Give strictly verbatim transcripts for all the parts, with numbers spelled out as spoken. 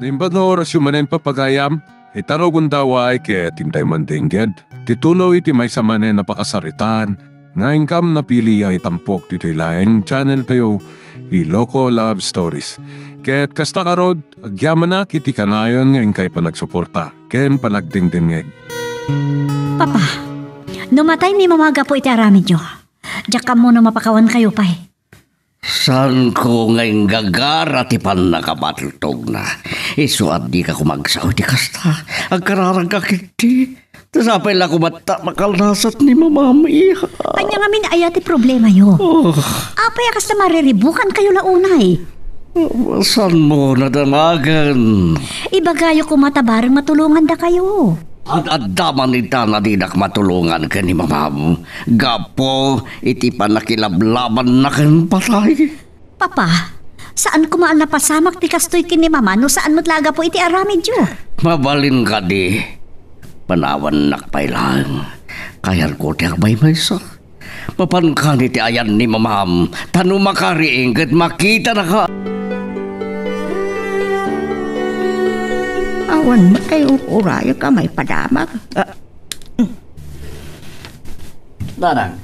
Imbag nga orasyo manen, Papa Gayam, ita rugonda, ket intay mandengngeg ti tuloy iti maysa manen a pakasaritaan nga inkam napili a itampok ditoy laeng channel tayo, Iloko Love Stories. Ket kasta ngarud, agyamanak iti kanayon nga inkay panagsuporta ken panagdengdengngeg. Papa, no matay ni Mama gapu iti aramidyo, diak ammo no mapakawankayo pay. Saanko nga inggagara ti pannakabaltogna. Isu a dika koma agsao iti kasta. Agkararagka ketdi. Ta sapay la koma ta makalnasat ni Mamam, iha. Ania ngamin aya ti problemayo? Oh. Apay a kasta mariribukankayo la unay? Oh, saanmo nadamagen? Ibagayo koma ta bareng matulongandakayo. Ad-adda man ita a dinak matulongan ken ni Mamam gapu iti pannakilablabanna ken patay. Papa, saan koma a napasamak ti kastoy ken ni Mama no saan met la a gapu iti aramidyo. Mabalin kadi, panawannak pay laeng. Kayatko ti agmaymaysa. Mapankan iti ayan ni Mamam, ta no makariing ket makitanaka. Awan met ay ur-urayek a maipadamag. Ah. Nanang,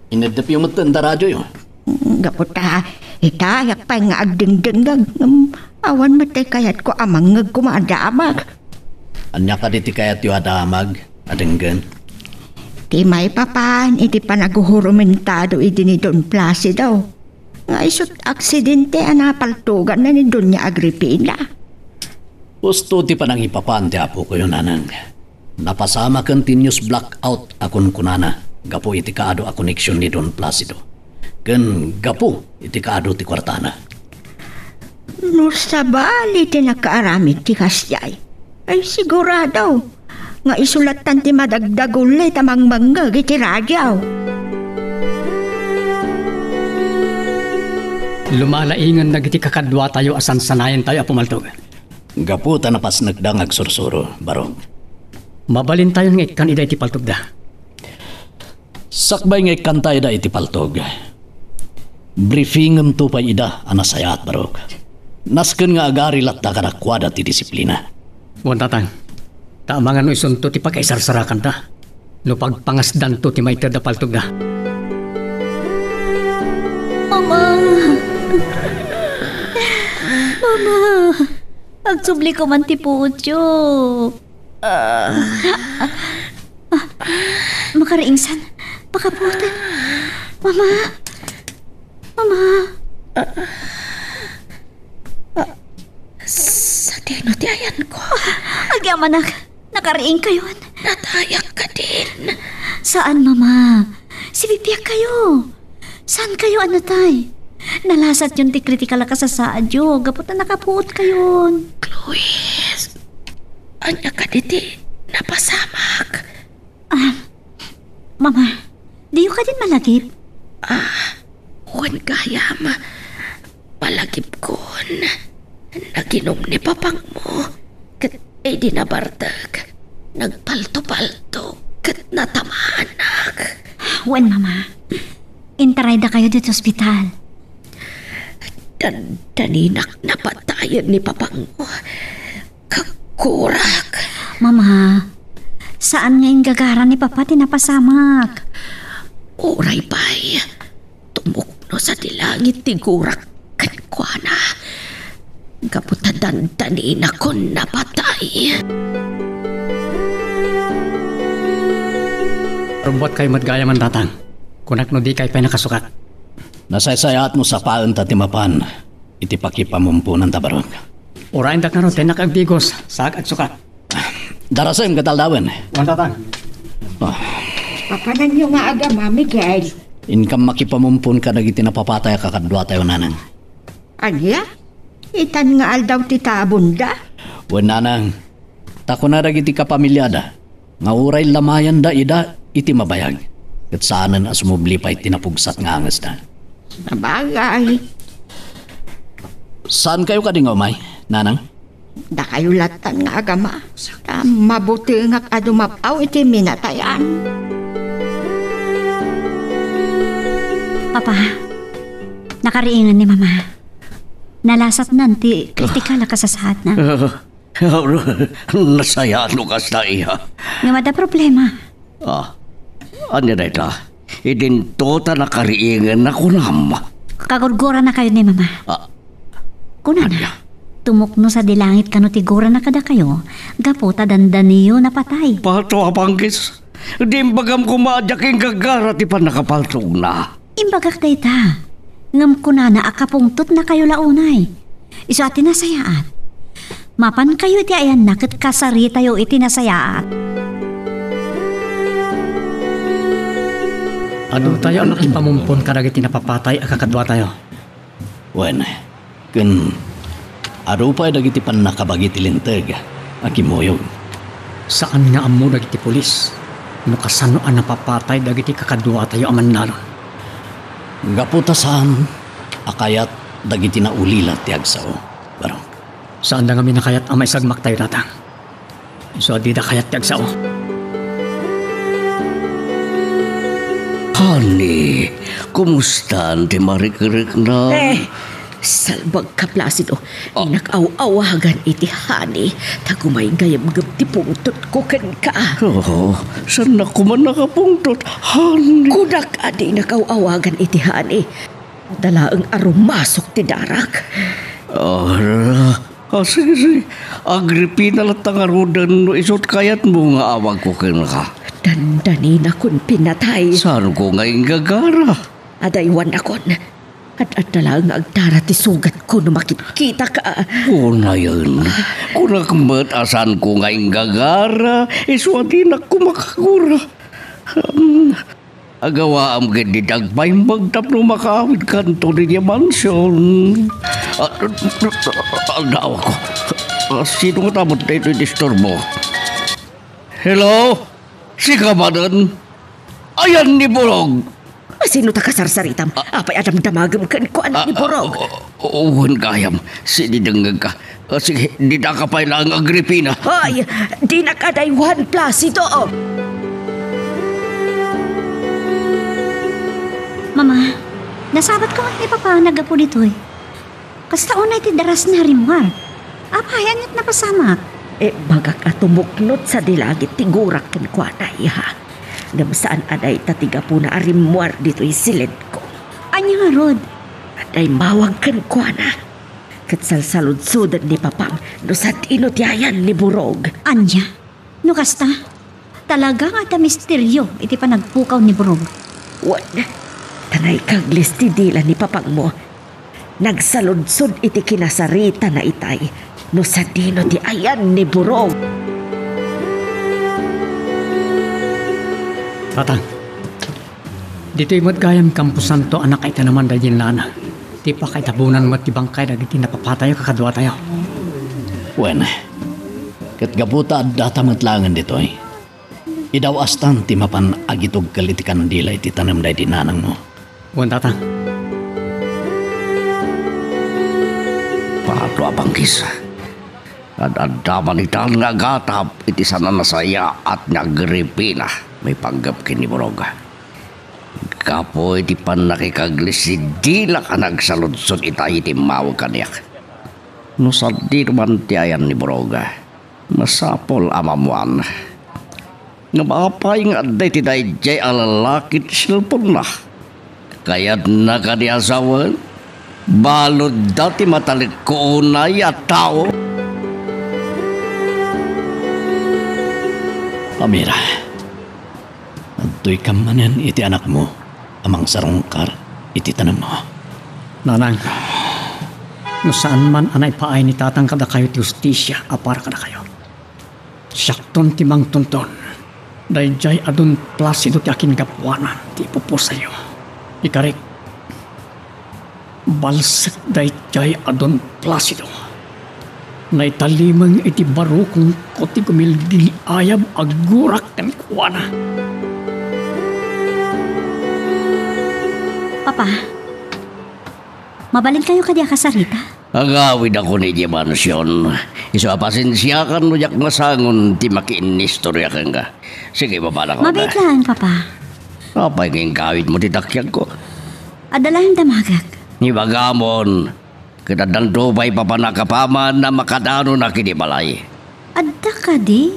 ineddepyo met ta radioyo? Gapu ta, ita, ayak pay nga agdengdengngeg, ngem awan met ay kayatko a mangngeg koma a damag. Ania kadi ti kayatyo a damag a denggen? Ti maipapan iti panaguhurumentado idi ni Don Placido, nga isut' aksidente a napaltoganna ni Doña Agripina. Husto ti panangipapan ti apokoyo, Nanang. Napasamaken ti news blackout a kunkunana gapu iti kaadu a koneksion ni Don Placido ken gapu iti kaadu ti kuartana. No sabali ti nakaaramid ti kasdiay, ay sigurado nga isu lattan ti madagdagulli ta mangmangngeg iti radio. Lumalaingen dagiti kakaduatayo a sansanayentayo a pumaltog. Gapu ta napasnekda nga agsursuro, Barok. Mabalintayon nga ikkan ida iti paltogda. Sakbay nga ikkanta ida iti paltog, briefingemto pay ida a nasayaat, Barok. Nasken nga agari latta kadakuada ti disiplina. Wen, Tatang, ta amangan no isunto ti pakaisarsarakanda no pagpangasdanto ti maited a paltogda. Mama! Mama! Agsubli koma ti puotyo. Ah. Ah, makariingsan. Pakapuoten. Mama. Mama. Ah. Ah. Sadino ti ayanko? Ah, agyamanak. Nakariingkayon. Natayak kadin. Saan, Mama? Sibibiagkayo. Saankayo a natay? Nalasatyon ti kritikal a kasasaadyo gapu ta nakapuotkayon. Chloe, ania kadi ti napasamak? Ah, Mama, diyo kadin malagip? Ah, wen gayam, malagipkon. Naginom ni papangmo, ket idi nabartek, nagpalto-palto, ket natamanak. Wen, Mama, intaraydakayo ditoy ospital. Dandaninak napatayen ni papangmo. Kagkurak. Mama, saan nga inggagara ni Papa ti napasamak? Uray pay, tumukno sadi langit ti gurak kenkuana. Gapu ta dandaninakon napatay. Rumbuatkayo met gayam, Tatang. Kunak no dikay pay nakasukat. Nasaysayaat no sapaenta ti mapan iti pakipamumponanta, Barok. Urayendak ngarud ta innak agdigos, saak agsukat. Darasem ket aldawen. Wen, Tatang. Ah. Papananyo nga agama, Miguel? Inkam makipamumpon kadagiti napapatay a kakaduatayo, Nanang. Ania? Itan nga aldaw ti tabonda? Wen, Nanang. Ta kuna dagiti kapamiliada, nga uray lamayanda ida iti mabayag, ket saanen a sumubli pay ti napugsat nga angesda. Sabagay. Saankayo kadi nga umay, Nanang? Dakayo lattan nga agama, ta mabutengak a dumap-aw iti minatayan. Papa, nakariingan ni Mama. Nalasatnan ti kritikal a kasasaadna. Nasayaat no kasta, iha. Ngem adda problema. Ah, ania dayta? Idinto ta nakariingen a kunam. Kagurguranakayo ni Mama. Ah. Kunana, tumukno sadi langit kano ti gurana kadakayo, gapu ta dandaniyo napatay. Pato a panggis. Di imbagam koma a diak inggagara ti pannakapaltogna. Imbagak dayta. Ngem kunana a kapungtotnakayo la unay. Isu a ti nasayaat. Mapankayo iti ayanna ket kasaritayo iti nasayaat. Adu tayo a makipamumpon kadagiti napapatay a kakaduatayo. Wen, ken adu pay dagiti pannakabagi ti linteg a kimmuyog. Saan nga ammo dagiti pulis no kasano a napapatay dagiti kakaduatayo a mannalon. Gapu ta saan a kayat dagiti naulila ti agsao, Barong. Saanda ngamin a kayat a maisagmaktayo, Tatang. Isu a dida kayat ti agsao. Honey, kumustan ti marikrikna? Eh, salbag ka, Placido. Ah. Dinak aw-awagan iti honey, ta gumaygayem ti pungtotko kenka. Oo, saannak koma nakapungtot, honey. Kunak a dinak aw-awagan iti honey. Ta laeng a rumasok ti darak. Ah, ah, sige, sige. Agripina latta ngaruden no isut kayatmo nga awagko kenka. Dandaninakon pinatay. Saanko nga inggagara? Adaywannakon. Ad-adda laeng nga agdara ti sugatko no makitkitaka. Unayen. Kunak met a saanko nga inggagara. Isu a dinak koma kagura. Hmm. Agawaam ket diay agpaimbag tapno makaawidkanto idiay mansion. Ah, ah, ah, aldaawko. Ah, sino ngata met daytoy disturbo? Hello? Sika manen? Ayan ni Burog. Asino ta kasarsaritam? Ah. Apay a damdamagem kenkuana ni Burog? Ah, ah, o-, o-, wen gayam, sididengngegka. Ah, sige, didaka pay laeng, Agripina. Hoy, dinak adaywan, Placido. Mama, nasabat ko met ni Papa a naggapu ditoy. Kasta unay ti darasna a rimmuar. Apay, aniat napasamak? Imbagak a tumuknot sadi langit ti gurak kenkuana, iha. Ngem saan a dayta ti gapuna a rimmuar ditoy silidko. Ania ngarud? Adda immawag kenkuana. Ket salsaludsoden ni Papam no sadino ti ayan ni Burog. Ania? No kasta, talaga nga adda misterio iti panagpukaw ni Burog. Wen, ta naikaglis ti dila ni Papangmo. Nagsaludsod iti kinasaritana itay no sadino ti ayan ni Burog. Tatang, ditoy met gayam kamposanto a nakaitanaman daydi nanang. Ti pakaitabonan met ti bangkay dagiti napapatay a kakaduatayo. Wen, ket gapu ta addata met laengen ditoy, idaw-astan ti mapan agitugkel iti kandila iti tanem daydi nanangmo. Wen, Tatang. Pato a panggis. Ad-adda man itan nga agatap iti saan a nasayaat ni Agripina maipanggep ken ni Burog. Gapu iti pannakikaglis ti dilak a nagsaludsod itay iti immawag kaniak. No sadino man ti ayan ni Burog, masapul a maammoan. Ngem apay nga adda iti daydiay a lalaki ti cellphone-na? Kayatna kadi a sawen? Baludda ti matalekko unay a tao. Amira, adtoykam manen iti anakmo a mangsarungkar iti tanemmo. Nanang, no saan man a naipaay ni Tatang kadakayo ti hustisia a para kadakayo, siakton ti mangtunton. Daydiay a Don Placido ti akingapuanan ti ipupusayo. Ikarik, balsek daydiay a Don Placido. Naitalimeng iti barukongko ti gumilgiliayab a gurak kenkuana. Papa, mabalinkayo kadi a kasarita? Agawidakon idiay mansion. Isu a pasensiakan no diak masangon ti makiinnistoria kenka. Sige, babalak. Mabiit laeng, Papa. Apay nga inkawidmo ti takiagko? Adda laeng damagek. Ibagamon, Ket addanto pay papanakapaman a makadanona ken ni balay. Adda kadi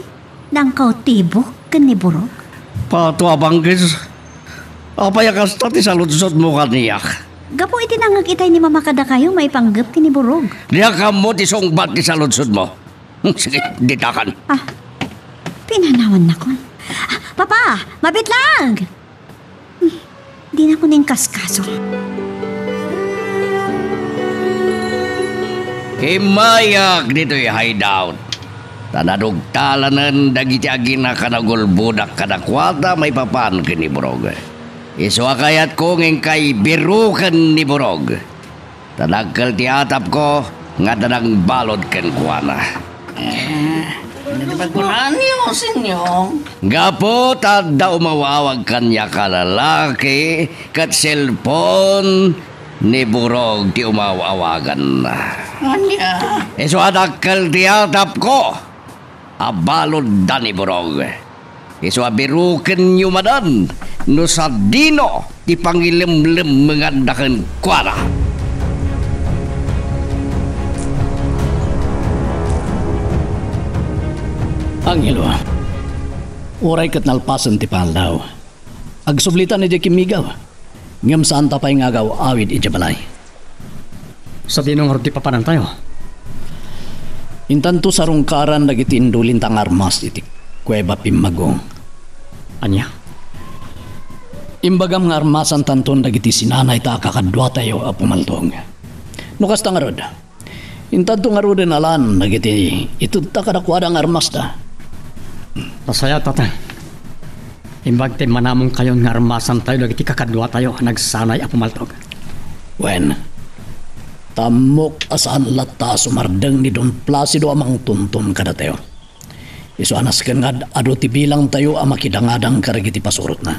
nangkaw ti buk ken ni Burog? Pato a bangkis. Apay a kasta ti saludsodmo kaniak? Gapu iti nangngeg itay ni Mama kadakayo maipanggep ken ni Burog. Diak ammo ti sungbat ti saludsodmo. Sige, ditakan. Ah, pinanawannakon. Ah, Papa, mabitlang! Hmm, dinakon inkaskaso. Kimmayak ditoy hideout. Ta nadugtalanen dagiti aginakanagulbodak kadakuada maipapan ken ni Burog. Isu a kayatko nga inkay biruken ni Burog. Ta dakkel ti atapko nga adda nangbalud kenkuana. Eh, ano ti pagkunaanyo, Senyong? Gapu ta adda umaw-awag kaniak a lalaki ket cellphone ni Burog ti umaw-awaganna. Ania? Isu a dakkel ti atapko a baludda ni Burog. Isu a birukenyo manen no sadino ti pangilemlemmenganda kenkuana. Angelo, uray ket nalpasen ti pangallaw, agsublitan idiay kimmigaw, ngem saanta pay nga agaw-awid idiay balay. Sadino ngarud ti papanantayo? Intanto sarungkaran dagiti indulinta nga armas iti kuweba pimmago. Ania? Imbagam nga armasantanton dagiti sinanayta a kakaduatayo a pumaltog. No kasta ngarud, intanto ngaruden alan dagiti itedta kadakuada nga armasta. Nasayaat, Tatang. Imbag ti manamongkayon nga armasantayo dagiti kakaduatayo a nagsanay a pumaltog. Wen, ta ammok a saan latta a sumardeng ni Don Placido a mangtunton kadatayo. Isu a nasken nga ad-adu ti bilangtayo a makidangadang kadagiti pasurotna.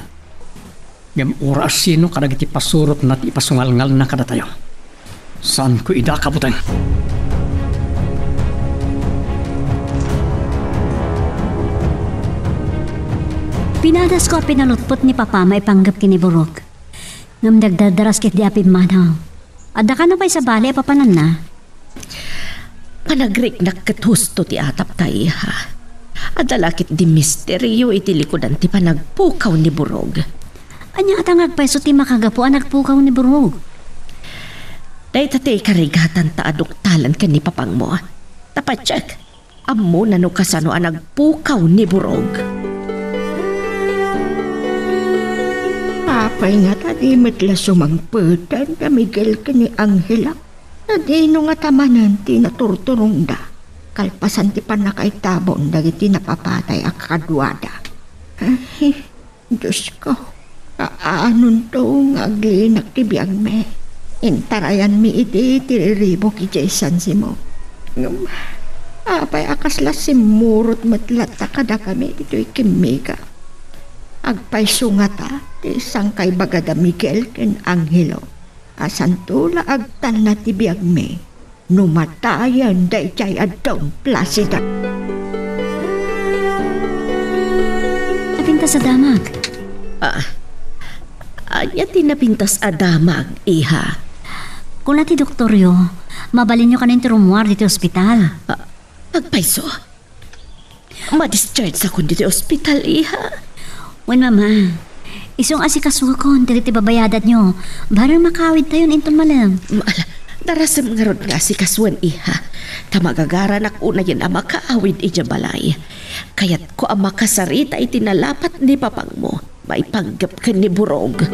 Ngem uray sino kadagiti pasurotna ti ipasungalngalna kadatayo, saanko ida a kabuteng. Pinadasko a pinalutpot ni Papa maipanggep ken ni Burog. Ngem nagdardaras ketdi a pimmanaw. Adda kano pay sabali a papananna? Panagriknak ket husto ti atapta, iha. Adda la ketdi misterio iti likudan ti panagpukaw ni Burog. Ania a tangag payso ti makagapu a nagpukaw ni Burog? Dayta ti ikarigatanta a duktalan ken ni papangmo. Ta patiek, ammona no kasano a nagpukaw ni Burog. Apay ngata di met la sumangpeten da Miguel ken ni Angelo? Sadino ngata manen ti naturturongda kalpasan ti pannakaitabon dagiti napapatay a kakaduada? Ay, Diosko, aanonto nga aglinak ti biagmi? Intarayanmi idi ti riribuk idiay San Simon. Ngem apay a kasla simmurot met latta kadakami ditoy kimmiga? Agpayso ngata ti sangkaibagada Miguel ken Angelo a santo la agtanna ti biagmi no matayen daydiay a Don Placido. Napintas a damag. Ah, ania ti napintas a damag, iha? Kuna ti doktoryo, mabalinyo kanen ti rummuar ditoy ospital. Ah, agpayso. Ma-discharge-akon ditoy ospital, iha. Wen, Mama. Isu nga asikasuakon dagiti babayadanyo. Bareng makaawidtayon inton malem. Ma-, ala, narasem ngarud nga asikasuen, iha. Ta magagaranak unayen a makaawid idiay balay. Kayatko a makasarita iti nalapat ni papangmo maipanggep ken ni Burog.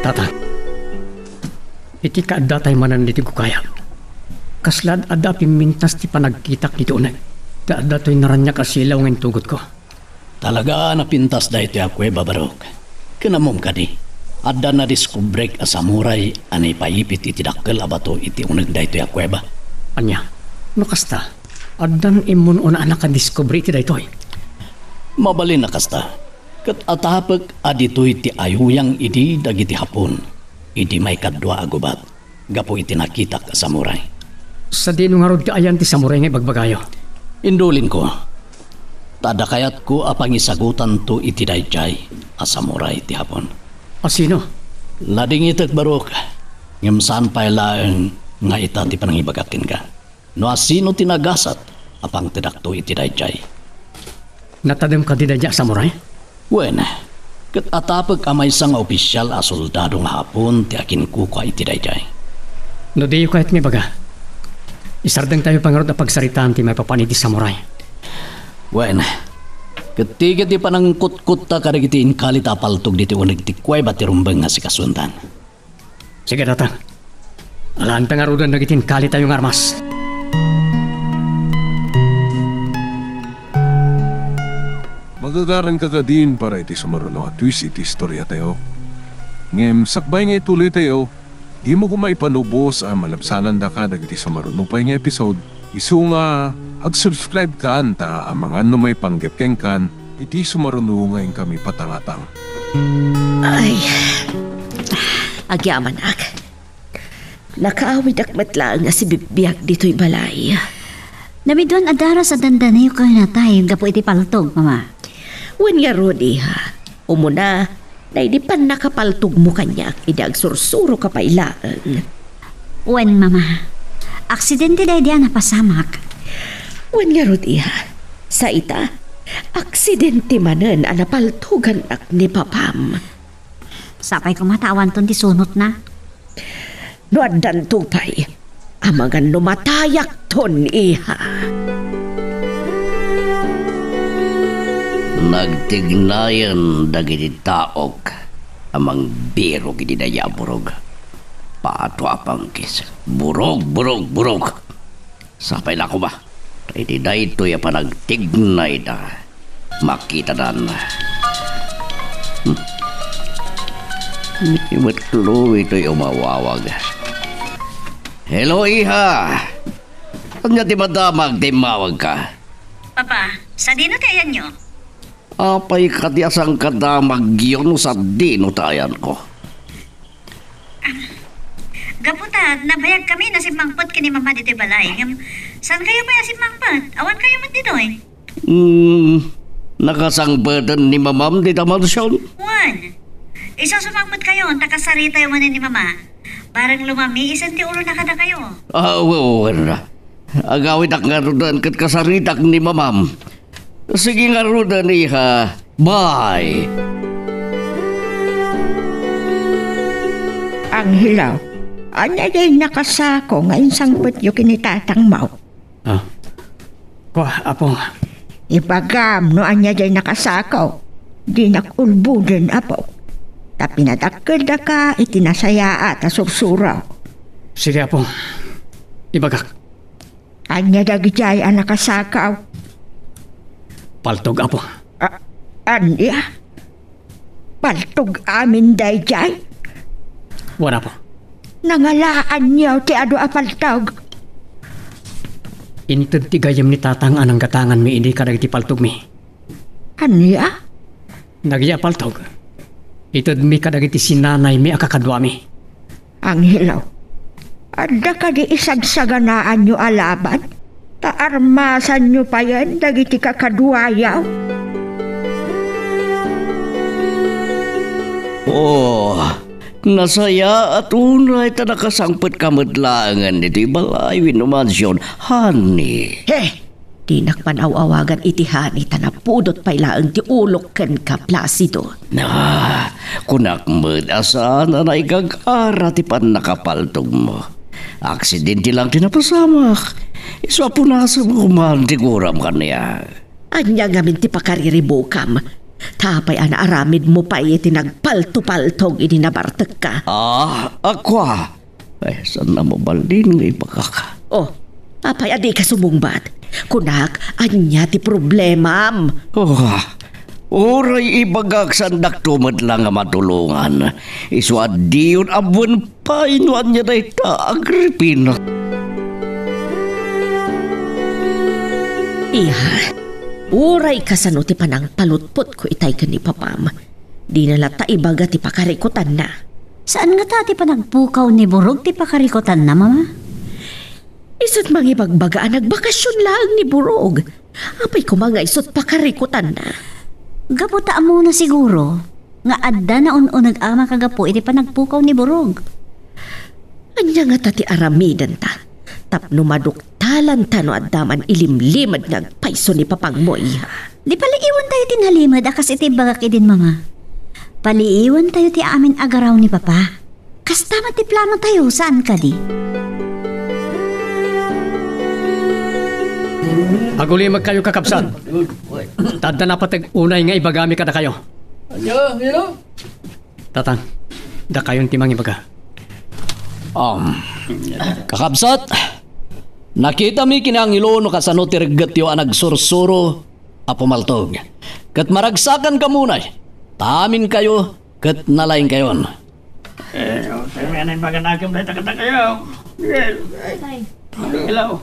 Tata. Iti kaaddatay manen ditoy kukayak, kasla ad-adda a pimmintas ti panagkitak ditoy uneg. Ta adda toy naraniag a silaw nga intugotko. Talaga a napintas daytoy a kuweba, Barok. Ken ammom kadi, adda nadiskubrek a samuray a naipaipit iti dakkel a bato iti uneg daytoy a kuweba. Ania? No kasta, addan immun-una a nakadiskubri iti daytoy? Mabalin a kasta. Ket atapek a ditoy ti ayuyang idi dagiti Hapon idi maikadua a gubat gapu iti nakitak a samurai. Sadino ngarud ti ayan ti samurai nga ibagbagayo? Indulinko, ta adda kayatko a pangisagutanto iti daydiay a samurai ti Hapon. A sino? Ladingitek, barok, ngem saan pay laeng nga ita ti panangibagak kenka. No asino ti nagasat a pangtedakto iti daydiay. Natademka ti daydiay a samurai? Wen, ket atapek a maysa nga opisial a soldado nga Hapon ti akinkukua iti daydiay. No diyo kayat nga ibaga, isardengtayo pay ngarud a pagsaritaan ti maipapan iti samurai. Wen, ket ti ket ti panangkutkutta kadagiti inkalita a paltog ditoy uneg ti kuweba ti rumbeng nga sikasuendan. Sige, data. Alaanta ngaruden dagiti inkalitayo nga armas. Magagaranka kadin para iti sumaruno a twist iti istoriatayo. Ngem sakbay nga ituloytayo, dimo koma ipanubos a malabsanandaka dagiti sumaruno pay nga episode. Isu nga, ag-subscribe kan ta amangan no maipanggep kenkan iti sumaruno nga inkami patangatang. Ay, agyamanak. Nakaawidak met laeng a sibibbiag ditoy balay. Namiduan a daras a dandaniw kayo natay gapu iti paltog, Mama. Wen ngarud, iha. Umuna, daydi pannakapaltogmo kaniak idi agsursuroka pay laeng. Wen, Mama. Aksidente daydi a napasamak. Wen ngarud, iha. Sa ita, aksidente manen a napaltogannak ni Papam. Sapay koma ta awanton ti sunotna. No addanto pay, amangan no matayakton, iha. Nagtignayen dagiti taok a mangbirog iti daydiay a burog. Pato a pangkis. Burog, burog, burog. Sapay la koma. Ta iti daytoy a panagtignayda, makitadan. Hmm. Ni met Chloe toy umawawag. Hello, iha! Ania ti madamag ti immawagka? Papa, sadino ti ayanyo? Apay kadi a sangkadamagyo no sadino ti ayanko? Gapu ta, nabayagkami a simmangpet ken ni Mama ditoy balay. Ngem, saankayo pay a simmangpet? Awankayo met ditoy? Hmm, nakasangpeten ni Mamam dita mansion? Wen. Isu summangpetkayo, ta kasaritayo manen ni Mama. Bareng lumami, isu ti ulona kadakayo. Ah, wen, wen. Agawidak ngaruden ket kasaritak ni Mamam. Sige ngaruden, iha. Bye. Angelo, ania diay nakasako nga insangpetyo ken ni tatangmo? Ah. Kua, Apo. Ibagam no ania diay nakasako. Dinak ulboden, Apo. Ta pinadakkeldaka iti nasayaat a sursuro. Sige, Apo. Ibagak. Ania dagidiay a nakasako? Paltog, Apo. A-, ania? Paltog amin daydiay? Wen, Apo. Nangalaanyo ti adu a paltog? Inted ti gayyem ni Tatang a nanggatanganmi idi kadagiti paltogmi. Ania? Dagiti a paltog, itedmi kadagiti sinanaymi a kakaduami. Angelo, adda kadi isagsaganaanyo a laban? Ta armasanyo payen dagiti kakaduayo? Oh, nasayaat unay ta nakasangpetka met laengen ditoy balay wenno mansion, honey. He! Dinak panaw-awagan iti honey ta napudot pay laeng ti ulok kenka, Placido. Ah, kunak met a saan a naigagara ti pannakapaltogmo. Aksidente lang ti napasamak. Isu a punasemko man ti guram kaniak. Ania ngamin ti pakariribukam? Ta apay a naaramidmo pay iti nagpaltopaltog idi nabartekka? Ah, a kua. Ay, saan a mabalin nga ibagak? Oh, apay a dika sumungbat? Kunak, ania ti problemam? Oh, uray ibagak saandakto met la nga matulongan. Isu a diyon ammoen pay no ania dayta, Agripina. Iha, uray kasano ti panangpalutpotko itay ken ni papam, dina latta ibaga ti pakarikutanna. Saan ngata ti panagpukaw ni Burog ti pakarikutanna, Mama? Isu't mangibagbaga a nagbakasyon laeng ni Burog. Apay koma nga isu't pakarikutanna? Gapu ta ammona siguro, nga adda naun-uneg a makagapu iti panagpukaw ni Burog. Ania ngata ti aramidenta tapno maduktalanta no adda man ilimlimed nga agpayso ni Papangmo, iha? Di paliiwantayo ti nalimed a kas iti imbagak idin, Mama. Paliiwantayo ti amin a garaw ni Papa. Kasta met ti planotayo, saan kadi? Agulimegkayo, kakabsat. Ta adda napateg unay nga ibagami kadakayo. Ania, Angelo? Tatang, dakayon ti mangibaga. Um, kakabsat, nakitami ken ni Angelo no kasano ti reggetyo a nagsursuro a pumaltog. Ket maragsakan kamo unay, ta aminkayo ket nalaingkayon. Eh, kami anay maganagem dayta kadakayo. Hello.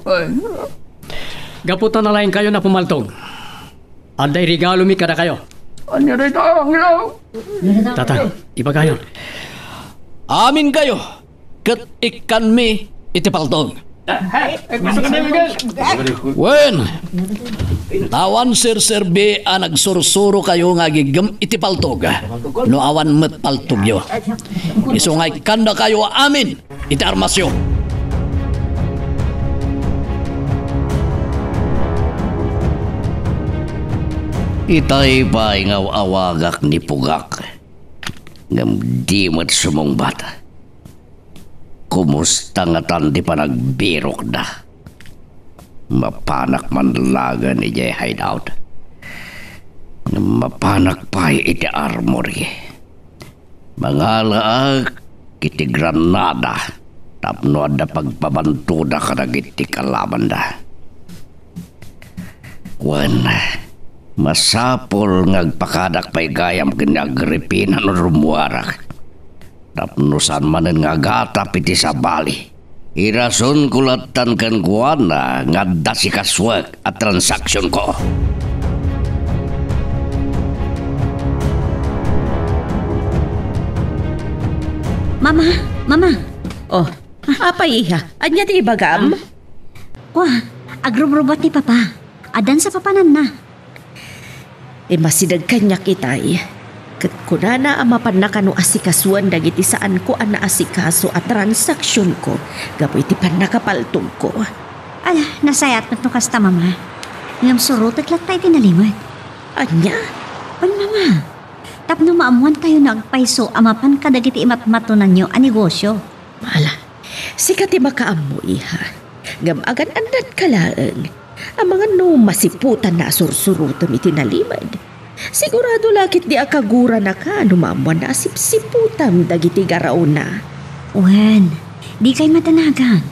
Gapu ta nalaingkayon a pumaltog, adda iregalomi kadakayo. Ania dayta, Angelo? Tatang, ibagayon. Aminkayo ket ikkanmi iti paltog. Wen, ta awan serserbi a nagsursurokayo nga agigem iti paltog no awan met paltogyo. Isu nga ikkandakayo amin iti armasyo. Itay pay nga aw-awagak ni Pugak, ngem di met sumungbat. Kumusta ngatan ti panagbirokda? Mapanak man laeng idiay hideout. Ngem mapanak pay iti armory. Mangalaak iti granada tapno adda pagpabantoda kadagiti kalabanda. Wen, masapul nga agpakadak pay gayam ken ni Agripina no rummuarak. Tapno saan manen nga agatap iti sabali. Irasonko lattan kenkuana nga adda sikasuek a transaksionko. Mama, Mama. Oh, apay, iha? Ania ti ibagam? Ah. Kua, agrubrubat ni Papa. Addan sa papananna. Immasideg kaniak itay. Ket kunana a mapanna kano asikasuen dagiti saanko a naasikaso a transaksionko gapu iti pannakapaltogko. Ala, nasayaat met no kasta, Mama. Ngem surotek latta iti nalimed. Ania? Wen, Mama. Tapno maammoantayo no agpayso a mapan kadagiti imatmatonanyo a negosio. Ala, sika ti makaammo, iha. Ngem agan-annadka laeng. Amangan no masiputanna a sursurotem iti nalimed. Sigurado la ketdi a kaguranaka no maammoanna a sipsiputam dagiti garaona. Wen, dikay madanagan.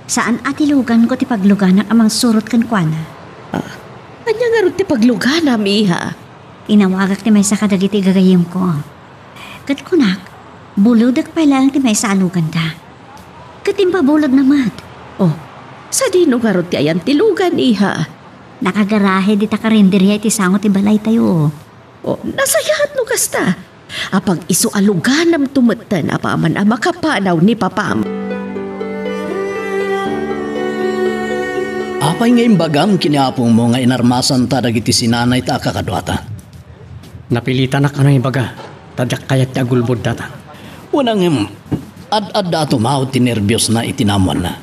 Saan a ti luganko ti pagluganak a mangsurot kenkuana. Ah, ania ngarud ti pagluganam, iha? Inawagak ti maysa kadagiti gagayyemko. Ket kunak, bulodek pay laeng ti maysa a luganda. Ket impabulodna met. Oh, sadino ngarud ti ayan ti lugan, iha? Nakagarahe dita karinderia iti sango ti balaytayo. Oh, nasayaat no kasta. Apag isu a luganamto metten apaman a makapanaw ni papam. Apay nga imbagam ken ni apongmo nga inarmasanta dagiti sinanayta a kakaduata? Napilitanak a nangibaga, ta diak kayat ti agulbod data. Wen, ngem, ad-adda a tumawd ti nerbiosna iti naammoanna.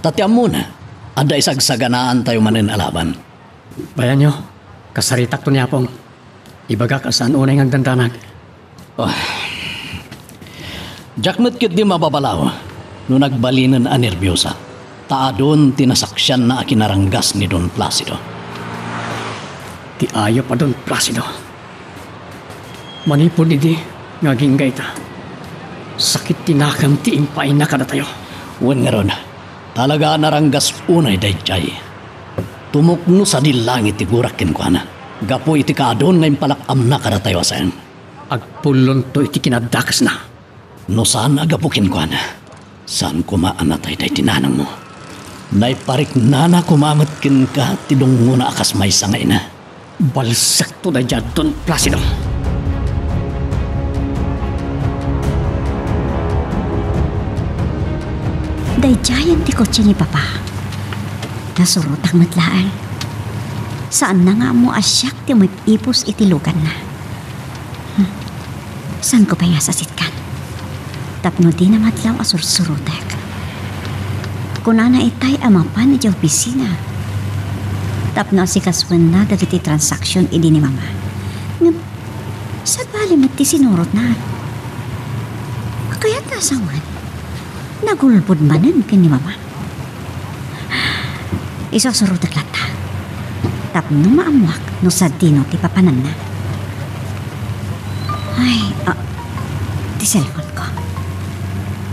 Ta ti ammona, adda isagsaganaantayo manen a laban. Bayanyo, kasaritakto ni Apong. Ibagak a saan unay nga agdandanag. Oh. Diak met ketdi mababalaw no nagbalinen a nerbiosa, ta adun ti nasaksianna a kinaranggas ni Don Placido. Ti ayup a Don Placido. Manipud idi nga agingga ita, sakit ti nakem ti impaayna kadatayo. Wen ngarud, talaga a naranggas unay daydiay. Tumukno sadi langit ti gurak kenkuana, gapu iti kaadun nga impalak-amna kadatayo a saeng. Agpullonto iti kinadakesna. No saan a gapu kenkuana, saan koma a natay daydi nanangmo. Naipariknana koma met kenka ti dungngona a kas maysa nga ina. Balsekto daydiay a Don Placido. Daydiayen ti kotse ni Papa. Nasurotak met laeng. Saanna nga ammo a siak ti umip-ipos iti luganna. Hmm. Saanko pay nga sasitkan? Tapno dina madlaw a sursurotek. Kunana itay a mapan idiay opisina tapno asikasuenna dagiti transaksion idi ni Mama. Ngem, sabali met ti sinurotna. Kayatna a sawen, nagulbod manen ken ni Mama. Isursurotek latta tapno maammoak no sadino ti papananna. Ay, ah, ti cellphone ko.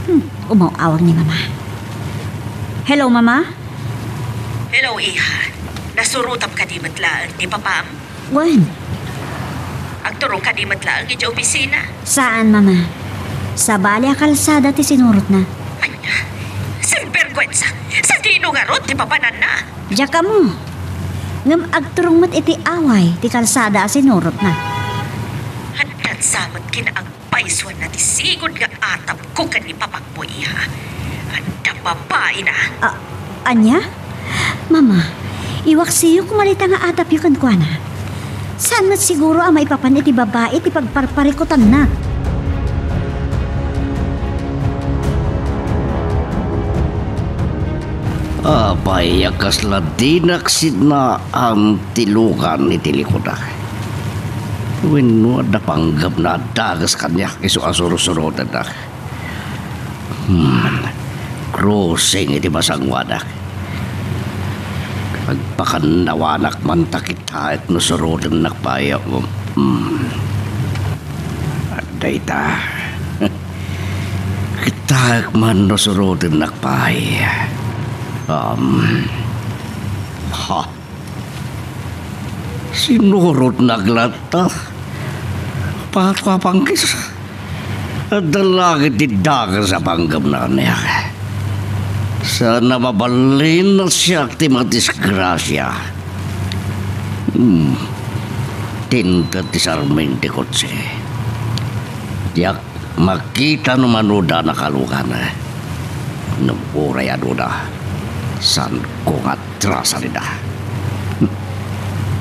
Hmm, umaw-awag ni Mama. Hello, Mama? Hello, iha. Nasurotam kadi met laeng ni papam? Wen. Agturong kadi met laeng idiay opisina? Saan, Mama. Sabali a kalsada ti sinurotna. Ania? Sinbergwensa! Sadino ngarud ti papananna? Diak ammo. Ngem agturong met iti away ti kalsada a sinurotna. Addan sa met kinaagpaysuanna ti sigud nga atapko ken ni papakmo, iha. Adda babaina. A-, ania? Mama, iwaksiyo koma dayta nga atapyo kenkuana. Saan met siguro a maipapan iti babai ti pagparparikutanna? Apay a kasla dinak sinnaam ti lugan iti likuda? Wenno adda panggepna a dages kaniak isu a sursurotennak? Hmm, krusing iti masangoanak. Agpakannawanak man ta kitaek no surotennak pay. Hmm. Dayta. Kitaek man no surotennak pay. Um, ha. Sinurotnak latta. Pato a panggis. Adda la ket ti dages a panggepna kaniak. Saan a mabalin a siak ti madisgrasia. Hmm. Tinted ti sarming ti kotse. Diak makita no mano dana a lugan. Ngem uray aduda, saanko nga atrasan ida.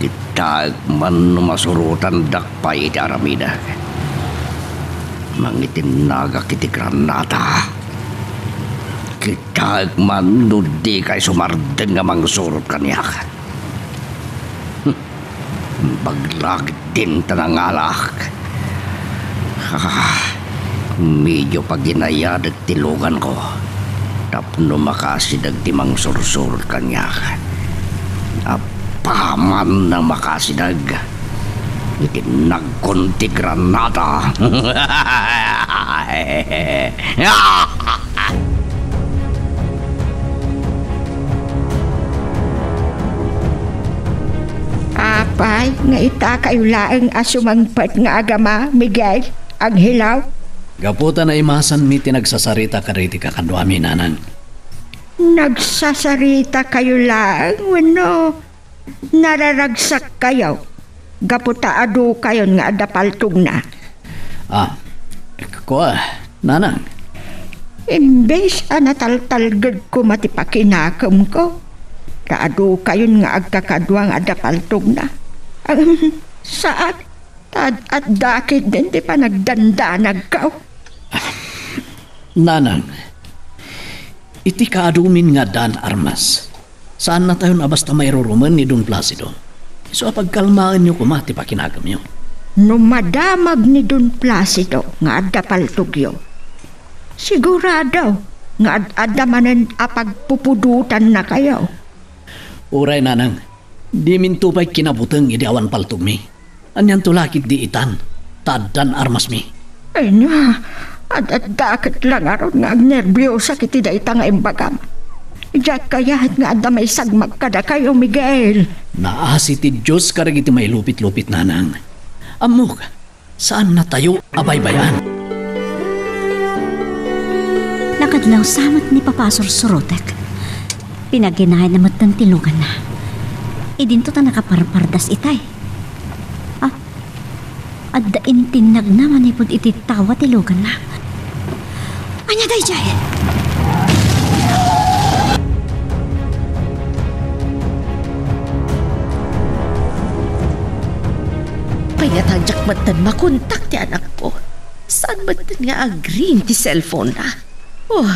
Kitaek man no masurotandak pay iti aramidek. Mangitinnagak iti granata. Kitaek man no dika isumardeng nga mangsurot kaniak. Baglagdin ta nangalak. Ah, medyo paginayadek ti luganko tapno makasideg ti mangsursurot kaniak. Apaman a makasideg, itinnagkon ti granata. Apay nga itakayo laeng a sumangpet nga agama, Miguel, Angelo? Gapu ta naimasanmi ti nagsasarita kadagiti kakaduami, nanang. Nagsasarita kayo laeng wenno nararagsak kayo gapu ta adu kayon nga adda paltogna? Ah, kua, nanang. Imbes a nataltalged koma ti pakinakemko, ta adu kayon nga agkakadua nga adda paltogna. Ahem, saan, ta ad-adda ketdin ti panagdandanagko. Nanang, iti kaadumin nga addaan armas, saannatayon a basta mairurumen ni Don Placido. Isu a pagkalmaenyo koma ti pakinakemyo. No madamag ni Don Placido nga adda paltogyo, sigurado nga ad-adda manen a pagpupudotannakayo. Uray, nanang, diminto pay kinabuteng idi awan paltogmi. Anianto la ketdi itan, ta addan armasmi? Ania, ad-adda ket la ngarud nga agnerbiosak iti dayta nga imbagam. Diak kayat nga adda maisagmak kadakayo, Miguel. Naasi ti Dios kadagiti mailupit-lupit, nanang. Ammok, saannatayo a baybay-an. Nakadlawsa met ni Papa a sursurotek. Pinaginayadna metten ti luganna. Idinto ta nakaparpardas itay. Ah, adda intinnagna manipud iti tawa ti luganna. Ania daydiay? Pay nga ta diak metten makontak ti anakko. Saan met nga agring ti cellphone-na? Oh,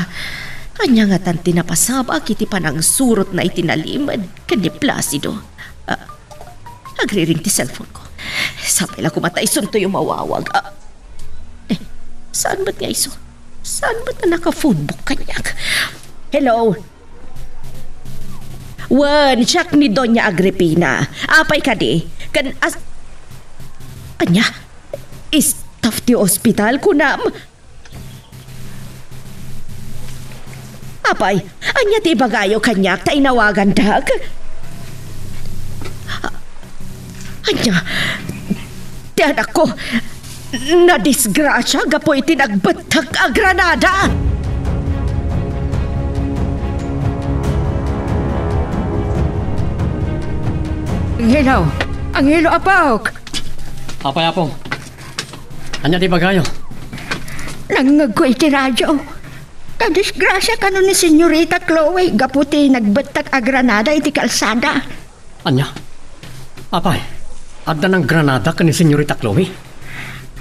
ania ngatan ti napasabak iti panangsurotna iti nalimed ken ni Placido? Ah, agriring ti cellphone-ko. Sapay la koma ta isuntoy mawawag. Ah, eh, saan met nga isu? Saan met nga naka-phone book kaniak? Hello? Wen, siak ni Doña Agripina. Apay kadi? Ken as-, ania? Staff ti ospital, kunam? Apay, ania ti ibagayo kaniak ta inawagandak? Ania? Ti anakko, nadisgrasia gapu iti nagbettak a granada! Angelo! Angelo, apok! Apay, Apo? Ania ti ibagayo? Nangngegko iti radio. Nadisgrasia kano ni Senyorita Chloe gapu ti nagbettak a granada iti kalsada. Ania? Apay, adda nang granada ken ni Senyorita Chloe?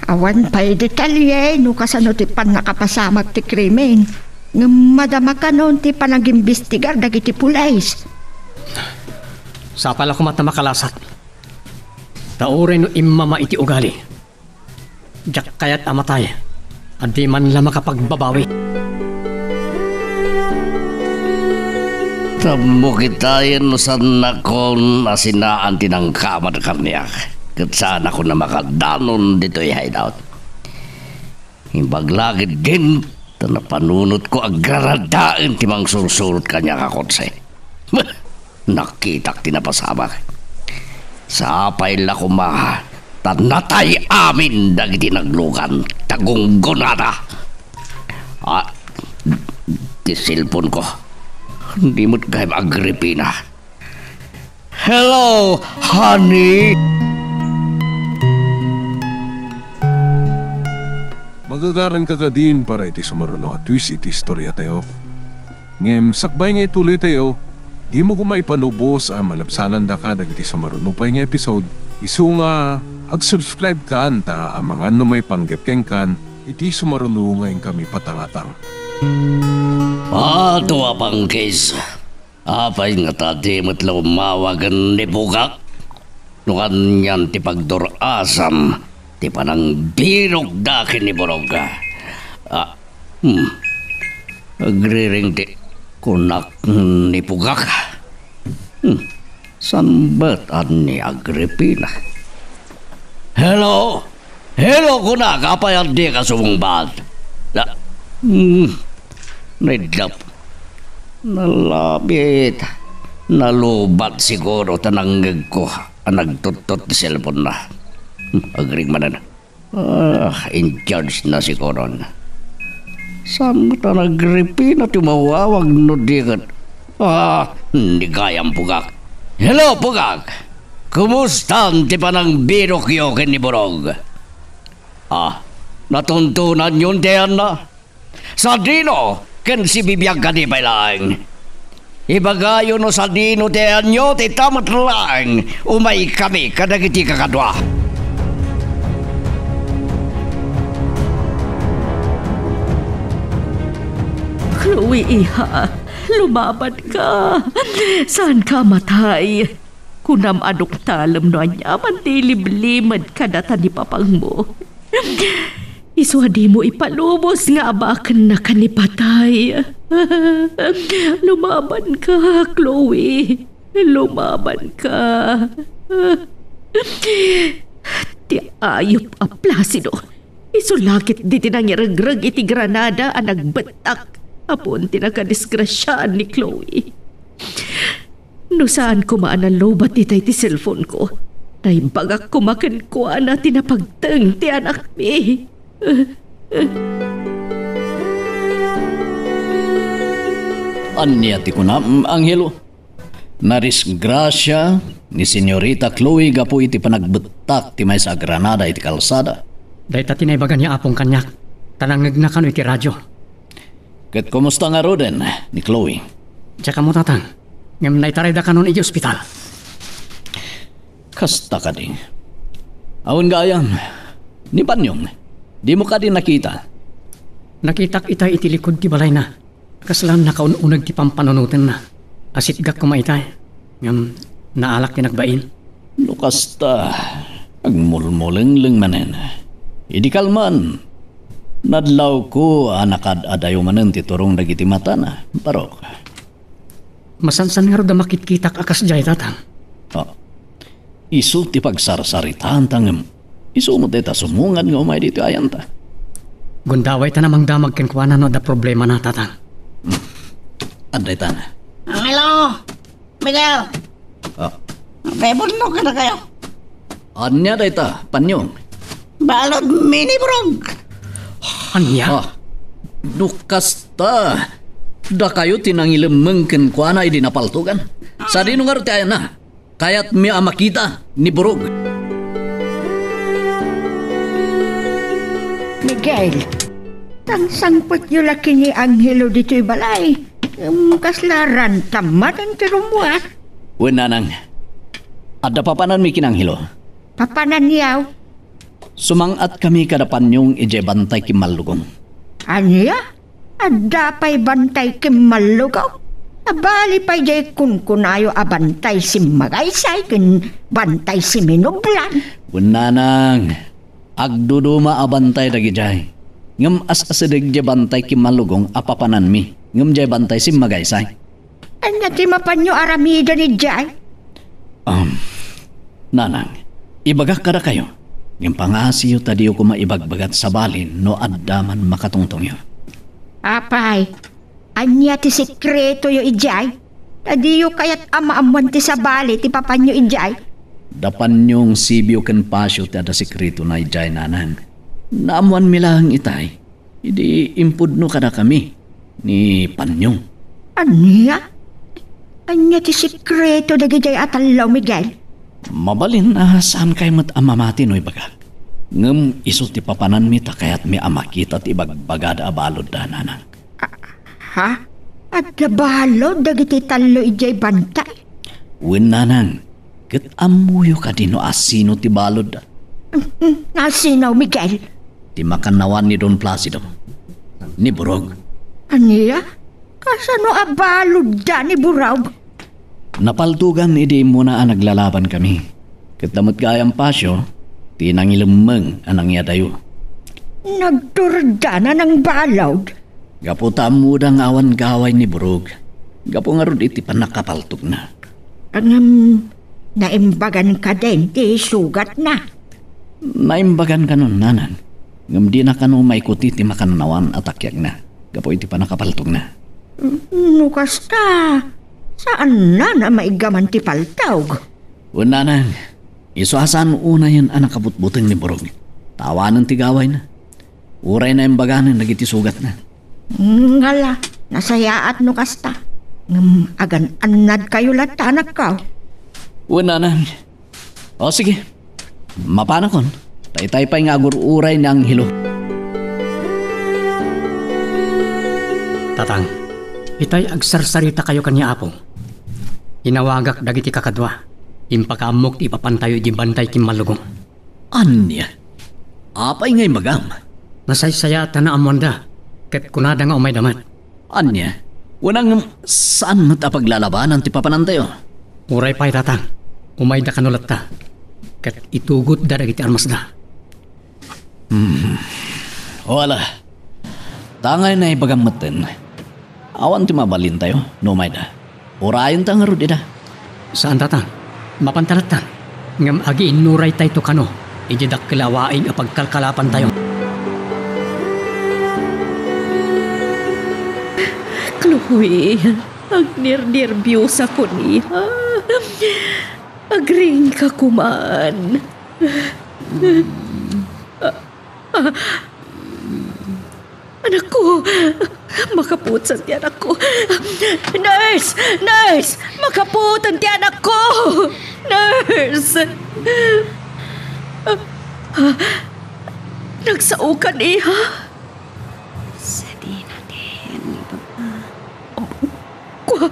Awan pay detalye no kasano ti pannakapasamak ti krimen. Ngem madama kano ti panagimbestigar dagiti pulis. Sapay la koma ta makalasat. Ta uray no immama iti ugali, diak kayat a matay a di man la makapagbabawi. Tapno kitaen no saannakon a sinaan ti nangkamad kaniak, ket saanakon a makadanon ditoy hideout. Imbag la ketdin ta napanunotko a granadaen ti mangsursurot kaniak a kotse. Nakitak ti napasamak. Sapay la koma ta natay amin dagiti naglugan ta gunggonada. Ah, ti cellphone-ko. Di met gayam Agripina. Hello, honey. Magagaranka kadin para iti sumaruno a twist iti istoriatayo. Ngem sakbay nga ituloytayo, dimo koma ipalubos a malabsanandaka dagiti sumaruno pay nga episode, isu nga ag-subscribe kan ta amangan no maipanggep kenkan iti sumaruno nga inkami patangatang. Ato a pangkis, apay ngata di met la umawag ni Bugak? No anian ti pagdur-asam ti panangbirokda ken ni Burog? Ah, hmm. Agriring ti kunak ni Bugak. Hmm. Saan met ni Agripina? Hello? Hello, kunak, apay a dika sumungbat? Na, hmm, naidlap. Nalabit. Nalubat siguro ta nangngegko a nagtuttot ti cellphone-na. Hmm, agring manen. Ah, in charge na siguron. Saan met a Agripina ti umawawag no di ket? Ah, ni gayam Bugak. Hello, Bugak! Kumustan ti panangbirokyo ken ni Burog? Ah, natuntonanyon ti ayanna? Sadino ken sibibiag kadi pay laeng? Ibagayo no sadino ti ayanyo, ti ita met laeng, umaykami kadagiti kakadua. Chloe, iha, lumabanka. Saanka a matay. Kunam a nuktalem no aniaman ti ilimlimed kadata ni papangmo. Isu a dimo ipalubos nga abakennaka ni patay. Lumabanka, Chloe. Lumabanka. Ti ayup a Placido. Isu la ketdi ti nangiregreg iti granada a nagbettak a puon ti nakadisgrasiaan ni Chloe. No saan koma a nalubat itay ti cellphone-ko, naibagak koma kenkuana ti napagteng ti anakmi. Ania ti kunam, Angelo? Nadisgrasia ni Senyorita Chloe gapu iti panagbettak ti maysa a granada iti kalsada. Dayta ti naibaga ni Apong kaniak, ta nangngegna kano iti radio. Ket kumusta ngaruden ni Chloe? Diak ammo, Tatang. Ngem naitarayda kanon iti ospital. Kasta kadi. Awan gayam. Ni Panyong. Dimo kadi nakita? Nakitak itay iti likud ti balayna. Kasla nakaun-uneg ti pampanunotenna. Asitgak koma itay. Ngem naalak ti nagbain. No kasta, agmulmulengleng manen. Idi kalman, nadlawko a nakaad-adayo manen ti turong dagiti matana, Barok. Masansan ngarud a makitkitak a kasdiay, Tatang. Ah, isu ti pagsarsaritaanta ngem isu met dayta sumungad nga umay ditoy ayanta. Gundawaytan a mangdamag kenkuana no adda problemana, Tatang. Hmm. Adda itana. Angelo! Miguel! Ah. Mabunno kadakayo. Ania dayta, Panyong? Baludmi ni Burog. Ania? Ah, no kasta, dakayo ti nangilemmeng kenkuana idi napaltogan. Sadino ngarud ti ayanna? Kayatmi a makita ni Burog. Miguel, nangsangpetyo la ken ni Angelo ditoy balay. Ngem kasla rantam manen ti rummuar. Wen, nanang. Adda papananmi ken Angelo. Papananyo? Sumang-atkami kada Panyong idiay bantay kimmallugong. Ania? Adda pay bantay kimmallugong? Abali pay diay kunkunayo a bantay simmagaysay ken bantay siminublan. Wen, nanang. Agduduma a bantay dagidiay. Ngem as-asideg diay bantay kimmallugong a papananmi, ngem diay bantay simmagaysay. Ania ti mapanyo aramiden idiay? Um, nanang, ibagak kadakayo, ngem pangasiyo ta diyo koma ibagbaga ti sabali no adda man makatungtongyo. Apay, ania ti sekretoyo idiay? Ta diyo kayat a maammuan ti sabali ti papanyo idiay? Da Panyong Sibio ken Pasio ti adda sekretona idiay, nanang. Naammuanmi laeng itay. Idi impudno kadakami ni Panyong. Ania? Ania ti sekreto dagidiay a tallo, Miguel? Mabalin a saankay met a mamati no ibagak. Ngem isu ti papananmi ta kayatmi a makita ti ibagbagada a baludda, nanang. A-, ha? Adda balud dagiti tallo idiay bantay? Wen, nanang. Ket ammoyo kadi no asino ti balud? Mm, asino, Miguel? Ti makannawan ni Don Placido. Ni Burog. Ania? Kasano a baludda ni Burog? Napaltogan idi immuna a naglalabankami. Ket da met gayam Pasio ti nangilemmeng a nangyadayo. Nagturdana nang balud? Gapu ta ammoda nga awan gaway ni Burog, gapu ngarud iti pannakapaltogna. Ngem, naimbagan kadin ti sugatna? Naimbagan kanon, nanang. Ngem dina kano maikuti ti makannawan a takiagna gapu iti pannakapaltogna. No kasta, saanna a maigaman ti paltog? Wen, nanang, isu a saan unayen a nakabutbuteng ni Burog. Ta awanen ti gawayna. Uray naimbaganen dagiti sugatna. Ngala, nasayaat no kasta. Ngem agan-annadkayo latta, anakko. Wen, nanang. O, sige. Mapanakon. Daytay pay nga agur-uray ni Angelo. Tatang, itay agsarsaritakayo ken ni Apo. Inawagak dagiti kakadua. Impakaammok ti ipapantayo iti bantay kimmallugong. Ania? Apay nga imbagam? Nasaysayaat ta naammoanda, ket kunada nga umayda met. Ania? Wen, ngem saan met a paglalabanan ti papanantayo? Uray pay, Tatang, umayda kano latta, ket itugotda dagiti armasda. Hmm. Wala. Tangay naibagam metten. Awan ti mabalintayo no umayda. Urayenta ngarud ida. Saan, Tatang. Mapanta latta. Ngem agiinnuraytayto kano iti dakkel a waig a pagkalkalapantayo. Chloe, agnernerbiosa ko, iha. Agringka koman. Anakko, makapuotan ti anakko. Nurse! Nurse! Makapuotan ti anakko! Nurse! Nagsaokan, iha? Sadino ti iba? Kua,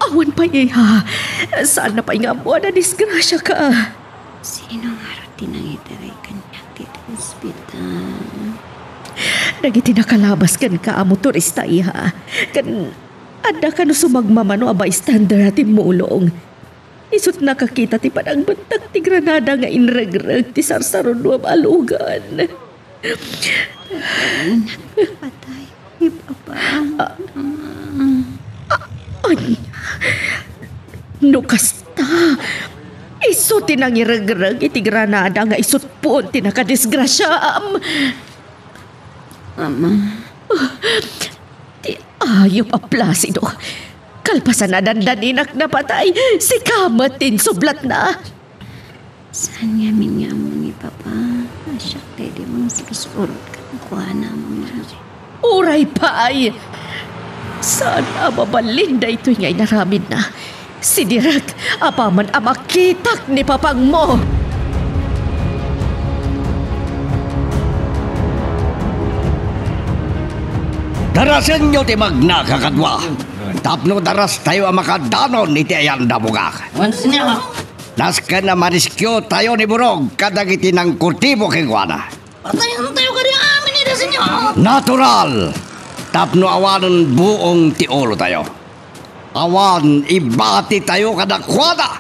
awan pay, iha. Saanna pay nga ammo a nadisgrasiaka? Sino ngarud ti nangitaray kaniak ditoy Hospital. Dagiti nakalabas kenka a motorista, iha, ken adda kano sumagmamano a bystander a timmulong. Isut' nakakita ti panagbentak ti granada nga inregreg ti sarsarunuam a lugan. Patay ni Papa. Ania? No kasta, isu ti nangiregreg iti granada nga isutpon ti nakadisgrasiaam. Ama. Ti ayup a Placido. Kalpasan a dandaninak napatay, sika met ti insublatna. Saan ngamin nga ammo ni Papa a siak daydi mangsursurot kenkuana, Mama? Uray pay! Saan a mabalin daytoy nga inaramidna. Sidirek apaman a makitak ni Papangmo! Darasenyo ti magna, kakadua, tapno darastayo a makadanon iti ayan da bugak. Wen, Señor. Nasken a mariskiotayo ni Burog kadagiti nangkultibo kenkuana. Patayantayo kadi amin ida, Señor. Natural! Tapno awanen buong ti ulotayo. Awan ibatitayo kadakuada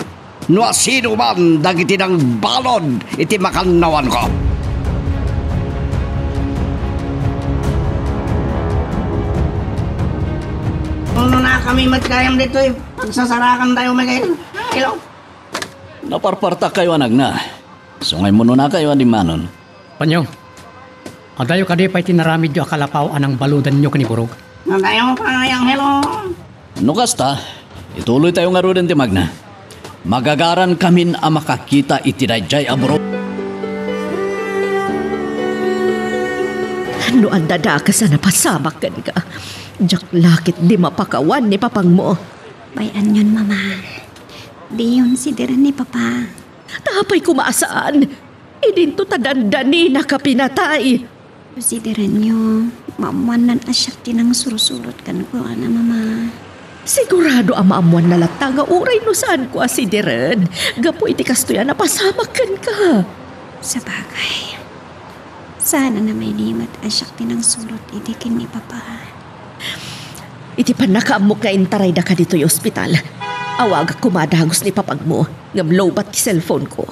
no asinoman dagiti nangbalud iti makannawanko. Unonakami met gayam ditoy pagsasarakantayo, Miguel. Hello? Naparpartakkayo a nagna. Isu nga immunonakayo a dimmanon. Panyong, adayo kadi pay ti naramidyo a kalapaw a nangbaludanyo ken ni Burog? Adayo pay, Angelo. No kasta, ituloytayo ngaruden ti magna. Magagarankamin a makakita iti daydiay a Burog. No adda dakes a napasamak kenka, diak la ketdi mapakawan ni Papangmo. Bay-anyon, Mama. Diyon sideren ni Papa. Ta apay koma a saan? Idinto ta dandaninaka pinatay. Siderenyo, maammoannan a siak ti nangsursurot kenkuana, Mama. Sigurado a maammoanna latta nga uray no saanko a sideren, gapu iti kastoy a napasamak kenka. Sabagay, saan a namailimet a siak ti nangsurot idi ken ni Papa. Iti pannakaammok nga intarayda kaditoy ospital, awagak koma a dagus ni Papangmo, ngem lowbat ti cellphone-ko.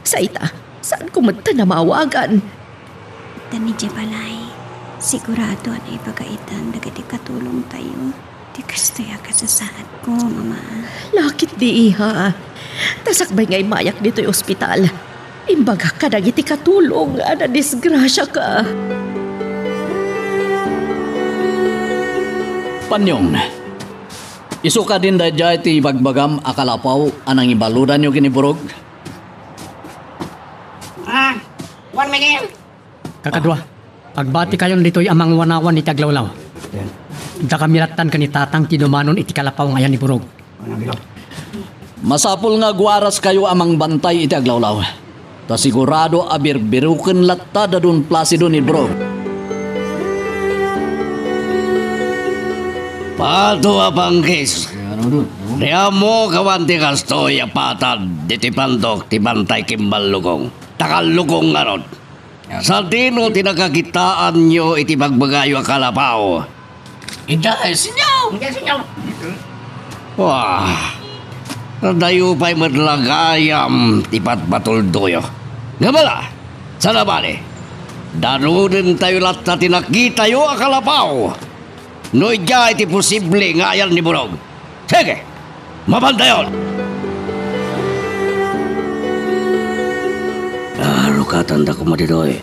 Sa ita, saanko met a maawagan. Ita idiay balay, sigurado a naipagaitan dagiti katulongtayo ti kastoy a kasasaadko, Mama. La ketdi, iha. Ta sakbay nga immayak ditoy ospital, imbagak kadagiti katulong a nadisgrasiaka. Panyong, isu kadin daydiay ti ibagbagam a kalapaw a nangibaludanyo ken ni Burog? Ah, Juan Miguel. Kakadua, agbatikayon ditoy a mangwanawan iti aglawlaw. Dakami lattan ken ni Tatang ti dumanon iti kalapaw nga ayan ni Burog. Masapul nga agwaraskayo a mangbantay iti aglawlaw. Ta sigurado a birbiroken latta da Don Placido ni Burog. Pato a pangkis. Ni ammo kawan ti kastoy a patad diti pandok ti bantay ken ballukong. Ta kallukong ngarud. Sadino ti nakakitaanyo iti bagbagayo a kalapaw? Idiay, Señor! Idiay, Señor! Wah, adayo pay met la gayam ti patpatuldoyo. Ngem ala, saan a bale. Danodentayo latta ti nakitayo a kalapaw. No idiay ti posible nga ayan ni Burog. Sige, mapantayon! Ah, rukatanda koma ditoy.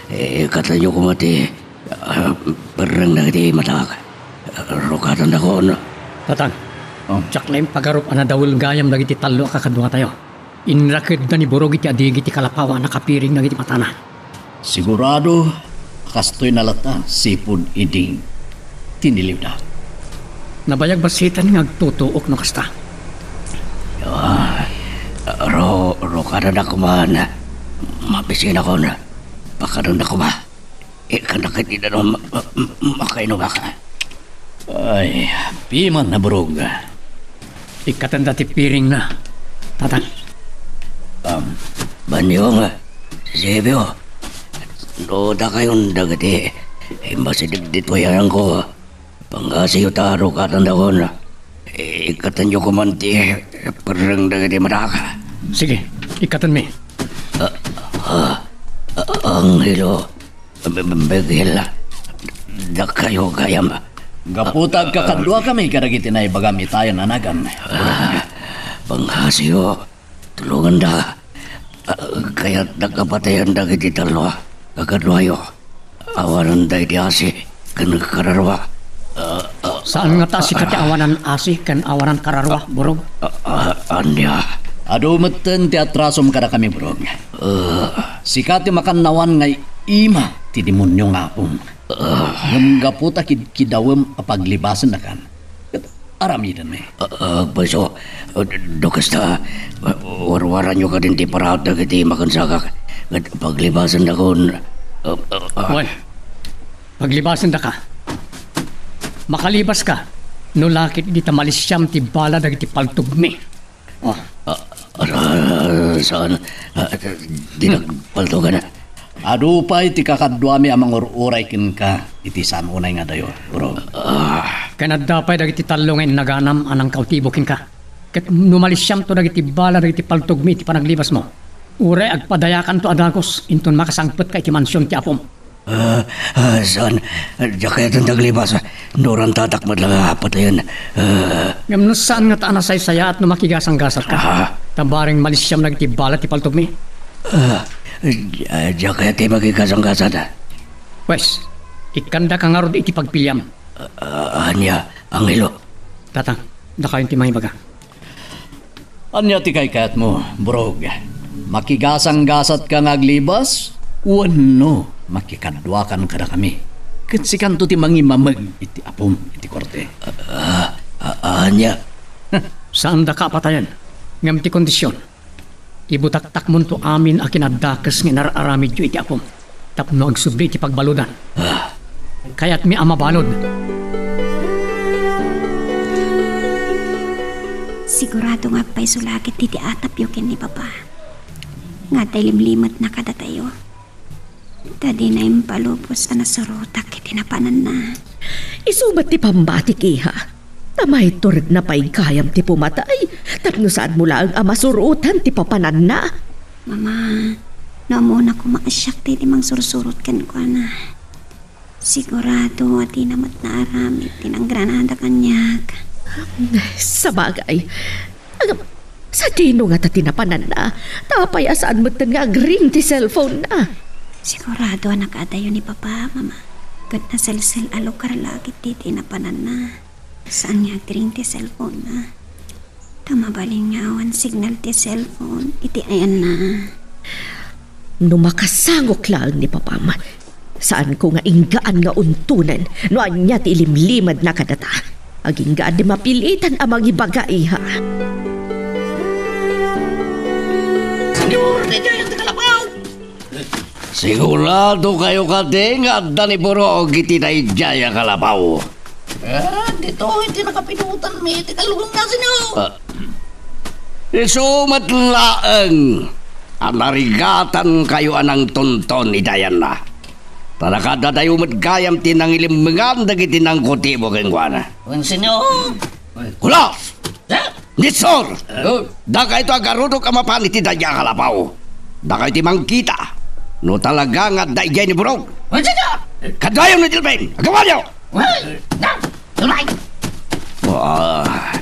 Eh, katanyo koma ti, ah, perreng dagiti matak. Rukatandakon. Tatang, oh, diak la impagarup a nadawel gayam dagiti tallo a kakaduatayo. Inrakedda ni Burog iti adigi ti kalapaw a nakapiring dagiti matana. Sigurado, kastoyna latta, sipud idi tiniliwda. Nabayag bassit nga agtutuok no kasta. Ah, ro-, rukadanda koma. Mabisinakon. Pakadanda koma. Ikana ket ida no ma-, ma-, ma-, makainumak. Ay, piman a Burog. Ikkatenda ti piringna, Tatang. Um, Banyong, Sebio, No dakayon dagiti immasideg ditoy ayangko, pangngasiyo ta rukatandakon. Ikkatenyo koman ti perreng dagiti madak. Sige, ikkatenmi. Ah, ah, ah, Angelo, Be-, be-, Begel, dakayo gayam. Gapu ta agkakaduakami kadagiti naibagam itayan a nagan. Ah, pangngasiyo, tulonganda. Ah, kayatdak a patayen dagiti tallo a kakaduayo. Awananda iti asi ken kararua. Ah, ah, Saan ngata a sika ti ah, awanan asi ken awanan kararua, Burog? Ah, ah, ania? Adu metten ti atrasom kadakami, Burog. Ah. Sika ti makannawan nga ima ti demonio nga apom. Ah. Ngem gapu ta kidkidawem a paglibasennakan, ket aramidenmi. Ah, ah, agpayso, ah, no kasta, ah, warwaranyo kadin ti paraat dagiti makensagak, ket paglibasennakon, ah, ah, ah. Wen, paglibasendaka. Makalibaska, no la ket dita malisiam ti bala dagiti paltogmi. Oh. Ah, ah, saan? Ah, di Hmm. nagpaltogan. Adu pay ti kakaduami a mangur-uray kenka iti saan unay nga adayo, Burog. Ah. Ken adda pay dagiti tallo nga innaganam a nangkautibo kenka. Ket no malisiamto dagiti bala dagiti paltogmi iti panaglibasmo, uray agpadayakanto a dagus inton makasangpetka iti mansion ti apom. Ah, ah, saan? Diak kayat nga aglibas. No rantatak met la nga patayen. Ah. Ngem no saan ngata a nasaysayaat no makigasanggasat ka. Ah. Ta bareng malisiam dagiti bala ti paltogmi. Ah, ah, diak kayat ti makigasanggasat. Pwes, ikkandaka ngarud iti pagpiliam. Ah, ah, ania, Angelo? Tatang, dakayon ti mangibaga. Ania ti kaykayatmo, Burog? Makigasanggasatka nga aglibas? Wenno makikaduakan kadakami? Ket sikanto ti mangimameg iti apom iti korte. Ah, ah, ania? Saandaka a patayen, ngem ti kondision, ibutaktakmonto amin a kinadakes nga inar-aramidyo iti apom tapno agsubli iti pagbaludan. Ah. Kayatmi a mabalud. Sigurado nga agpayso la ket ti atapyo ken ni Papa nga adda ilimlimetna kadatayo. Ta dina impalubos a nasurotak iti napananna. Isu met ti pammatik, iha. Ta maiturogna pay gayam ti pumatay, tapno saanmo laeng a masurotan ti papananna. Mama, no ammona koma a siak ti, ti mangsursurot kenkuana, sigurado a dina met naaramid ti nanggranada kaniak. Sabagay. Agam-, sadino ngata ti napananna? Ta apay a saan metten nga agring ti cellphone-na? Sigurado a nakaadayo ni Papa, Mama. Ket naselsel a lugar la ket ti, ti napananna. Saan nga agring ti cellphone-na. Ta mabalin nga awan signal ti cellphone iti ayanna. No makasangok laeng ni Papam, saanko nga inggaan nga untonen no ania ti ilimlimedna kadata. Agingga a di mapilitan a mangibaga, iha. Señor, daydiay ti kalapaw! Sigurado kayo kadi nga adda ni Burog iti daydiay a kalapaw? Ah, ditoy ti nakapinutanmi iti kalunga, Señor. Ah, isu met laeng a narigatan kayo a nangtonton iti ayanna. Ta nakadadayo met gayam ti nangilimmengan dagiti nangkutibo kenkuana. Wen, Señor. Kulos! Eh? Nitsur! Eh? Dakayto a garudok a mapan iti daydiay a kalapaw. Dakayo ti mangkita no talaga nga adda idiay ni Burog. Wen, Señor! Kaduayo ni Delfin! Aggapuyo! Wen! Na! Tunay! Ah,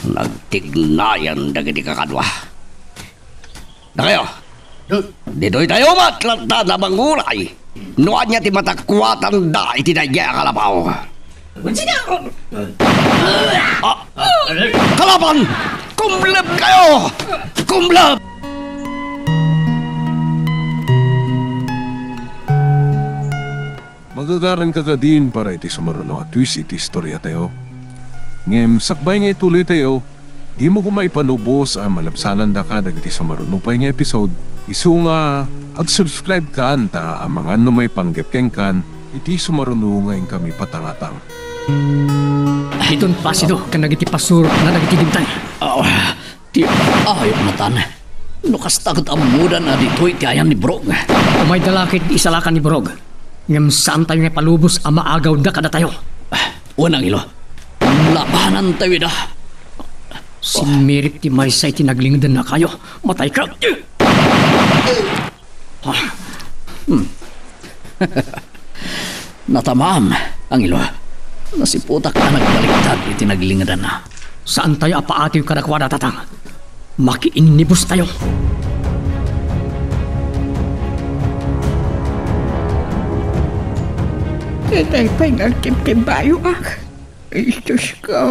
nagtignayan dagiti kakadua. Dakayo! Ditoy tayo met latta a manguray no ania ti matakuatanda iti daydiay a kalapaw. Ah, kalaban! Kumleb kayo! Kumleb! Magagaranka kadin para iti sumaruno a twist iti istoriatayo. Ngem sakbay nga ituloytayo, dimo koma ipalubos a malabsanandaka dagiti sumaruno pay nga episode, isu nga ag-subscribe kan ta amangan no maipanggep kenkan iti sumaruno nga inkami patangatang. Ditoy Placido ken dagiti pasurotna dagiti bintana. Aw, ti ayup matan. No kasta ket ammodan a ditoy ti ayan ni Brog. Umayda la ket isalakan ni Brog. Ngem saantayo nga ipalubos a maagawda kadatayo. Ah, wen, Angelo. Labanantayo ida. Simmirip ti maysa iti naglingedanna kayo. Matayka. Ah. Hmm. Natamam, Angelo. Nasiputak a nagbaliktad iti naglingedanna. Saantayo a paatiyo kadakuada, Tatang. Makiinnibustayo. Daydiay pay nga agtibtibbayoak. Ay, Diyos ko.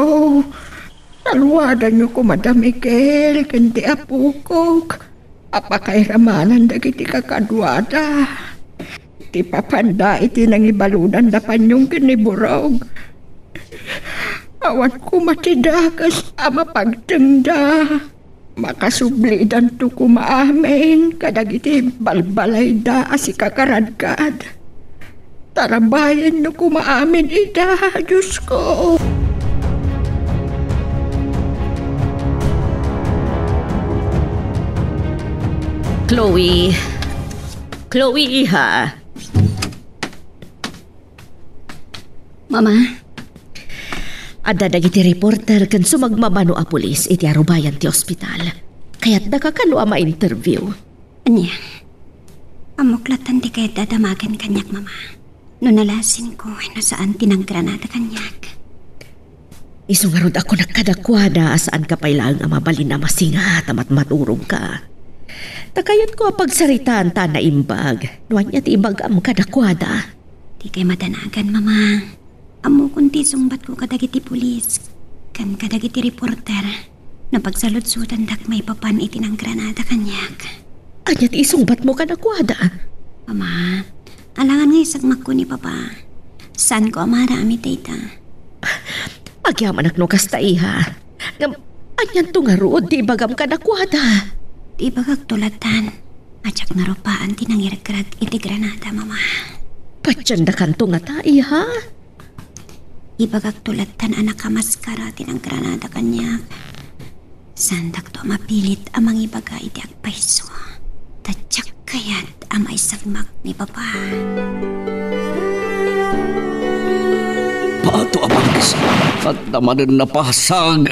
Saluadanyo koma da Miguel ken ti apokok a pakairamanan dagiti kakaduada. Ti papanda iti nangibaludanda paniong ken ni Burog. Awan koma ti dakes a mapagtengda. Makasublidanto koma amin kadagiti balbalayda a sikakaradkad. Tarabayenno koma amin ida, Diosko. Chloe. Chloe, iha. Mama? Adda dagiti reporter ken sumagmamano a pulis iti arubayan ti ospital. Kayatdaka kano a ma-interview. Ania? Ammok latta ti kayat a damagen kaniak, Mama. No nalasinko, no saan ti nanggranada kaniak. Isu ngarud a kunak kadakuada a saanka pay laeng a mabalin a masingat a matmaturogka. Ta kayatko a pagsaritaan ta naimbag no ania ti ibagam kadakuada. Dikay madanagan, Mama. Ammokon ti sungbatko kadagiti pulis ken kadagiti reporter no pagsaludsodandak maipapan iti nanggranada kaniak. Ania ti isungbatmo kadakuada? Mama, alangan nga isagmakko ni Papa. Saanko a maaramid dayta. Agyamanak no kasta, iha. Ngem, anianto ngarud ti ibagam kadakuada? Ti ibagakto lattan a diak narupaan ti nangirekrek iti granada, Mama. Patiendakanto ngata, iha? Ibagakto lattan a nakamaskara ti nanggranada kaniak. Saandakto a mapilit a mangibaga iti agpayso, ta diak kayat a maisagmak ni Papa. Bato a bangkis, adda manen napasag.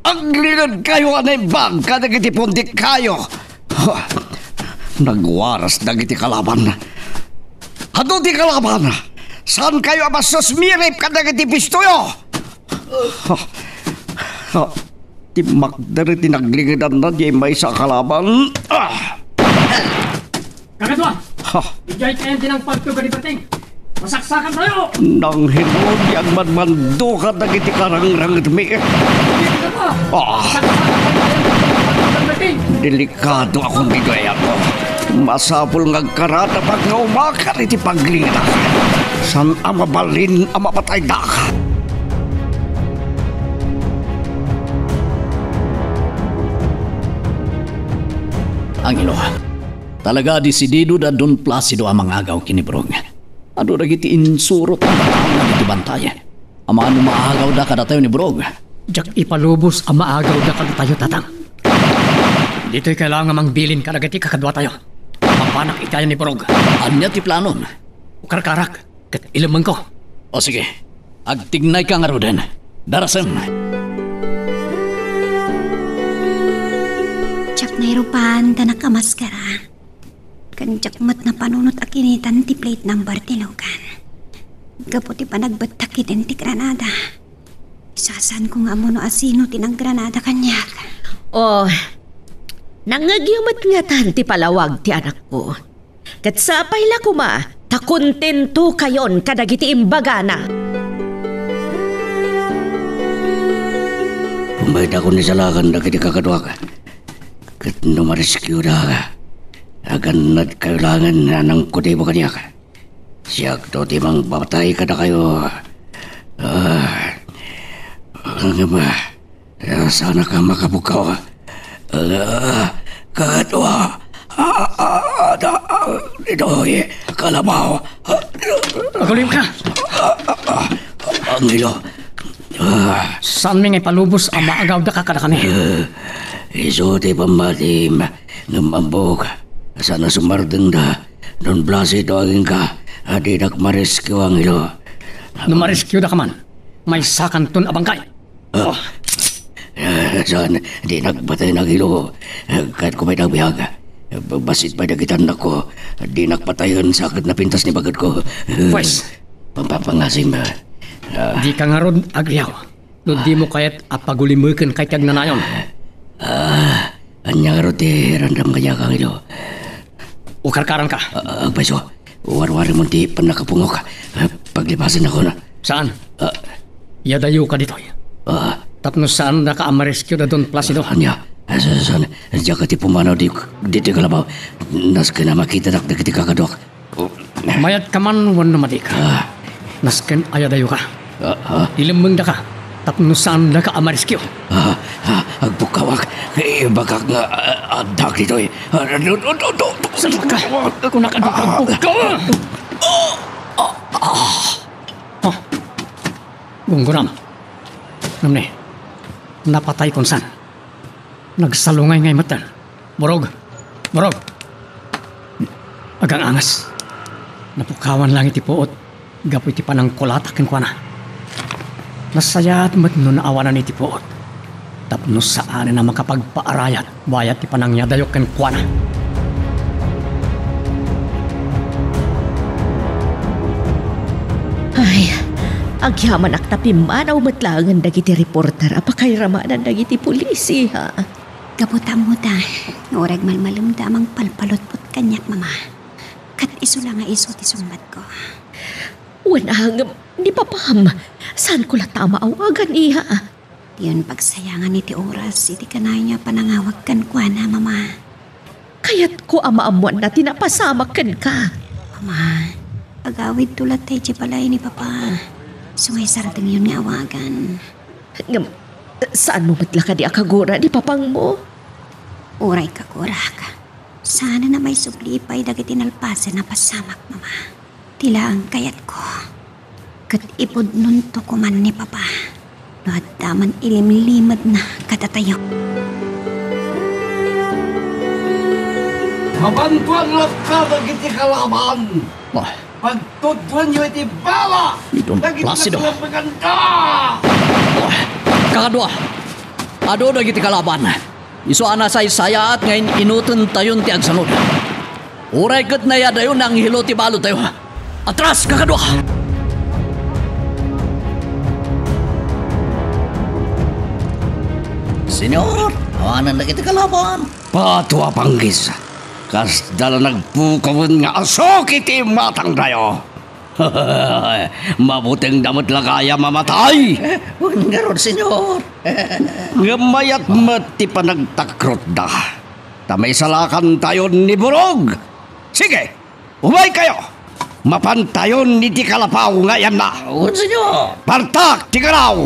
Aglingedkayo a naimbag kadagiti pundikayo. Nagwaras dagiti kalaban. Adu ti kalaban. Saankayo a masusmirip kadagiti puestoyo. Timmakder ti naglingedanna diay maysa a kalaban. Ah! Kakadua! Ha! Idiay ti ending ti pagtuga ni Berting. Masaksakantayo! Nanghinuon ti agmanmanduka dagiti karangrangedmi. Kakadua! Ah! Masaksakantayo! Berting! Delikado a kondiduyako. Masapul nga agkarata pagngaumakar iti paglingedak. Saan a mabalin a mapataydak. Angelo, talaga a desidido da Don Placido a mangagaw ken ni Brog. Adu dagiti insurot a mataang dagiti bantay. Amangan no maagawda kadatayo ni Brog. Diak ipalubos a maagawda kadatayo, Tatang. Ditoy kailangan a mangbilin kadagiti kakaduatayo. Mapanak iti ayan ni Brog. Ania ti planom? Ukarkarak. Ket ilemmenko. O sige, agtignayka ngaruden. Darasem. Diak nairupan ta nakamaskara. Ken diak met napanunot a kinitan ti plate number ti lugan. Gapu ti panagbettak ken ti granada. Sasaanko nga ammo no asino ti nanggranada kaniak. O, nangngegyo met ngatan ti palawag ti anakko. Ket sapay la koma ta kontentokayon kadagiti imbagana. Umaydakon isalakan dagiti kakaduak. Ket no ma-rescuedak, agannadkayo laengen a nangkudibo kaniak. Siakto ti mangpapatay kadakayo. Ah, ngem, ah, Saanka makapugkaw. Ah, kadua. Ah, ah, da, ah, ditoy, kalabaw. Agulem ka. Ah, ah, ah, Angelo. Ah. Saanmi nga ipalubos a maagawdaka kadakami? Ah, Isu ti pammatim, ngem ammok, saan a sumardengda. Don Placido, aginka, a dinak ma-rescue, Angelo. No ma-rescue-daka man, maysakanton a bangkay. Ah. Ah, saan, dinak patayen, Angelo. Kayatko pay ti agbiag. Bassit pay dagiti annakko. Dinak patayen sa ket napintas ni baketko. Pues. Pampapangasim. Ah. Dika ngarud agriaw. No dimo kayat a pagulimeken kay ti agnanayon. Ah, ania ngarud ti randam kaniak, Angelo? Ukarkaranka. Ah, agpayso, warwarimon ti pannakapungok. Ah, paglipasennakon. Saan? Ah. Iyadayoka ditoy. Ah. Tapno saandaka a ma-rescue da Don Placido. Ania? Ah, sa-, saan? Diak ti pumanaw di-, ditoy kalabaw. Nasken a makitadak dagiti kakaduak. Mayatka man wenno madika. Ah. Nasken a iyadayoka. Ah, ah. Ilemmengdaka tapno saandaka a ma-rescue. Ah, ah, agpukkawak. Ibagak nga, ah, addak ditoy. Ah, do, do, do, do, do. Salakka. Kunak a agpukkaw. Ah. Ah. Gungguram. Ngem ni, napatay kon saan. Nagsalungay ngay metten. Burog! Burog! Agang-angas. Napukkawan lang iti puot gapu iti panangkulata kenkuana. Nasayaat met no naawanan iti puot tapno saanen a makapagpaarayat bayat ti panangiyadayok kenkuana. Ay, agyamanak ta pimmanaw met laengen dagiti reporter a pakairamanan dagiti pulisi, ha? Gapu ta ammota nga uray agmalmalemda a mangpalpalutpot kaniak, Mama, ket isu la nga isu ti sungbatko. Wen, ngem ni papam, saanko latta a maawagan, iha? Diyon pagsayangan iti oras iti kanayon a panangawag kenkuana, Mama. Kayatko a maammoanna ti napasamak kenka. Mama, agawidto latta idiay balay ni Papa. Isu nga isardengyon nga awagan. Ngem, saanmo met la kadi a kagura ni papangmo? Uray kagurak, saanen a maisubli pay dagiti nalpasen a pasamak, Mama. Ti laeng kayatko, ket ipudnonto koman ni Papa no adda man ilimlimedna kadatayo. Mabantuan latta dagiti kalaban. Ah. Pagtudtuenyo iti bala dagiti naglammenganda! Kakadua, adu dagiti kalaban. Isu a nasaysayaat nga in-inutentayon ti agsanud. Uray ket naiyadayo ni Angelo ti balotayo. Atras, kakadua! Señor, awanen dagiti kalaban. Pato a panggis. Kasda la nagpukawen nga asuk iti matangdayo. Mabutengda met la gayam a matay. Wen ngarud, Señor. Ngem mayat met ti panagtakrotda, ta maisalakantayon ni Burog. Sige, umaykayo. Mapantayon iti kalapaw nga ayanna. Wen, Señor. Partak ti kalaw!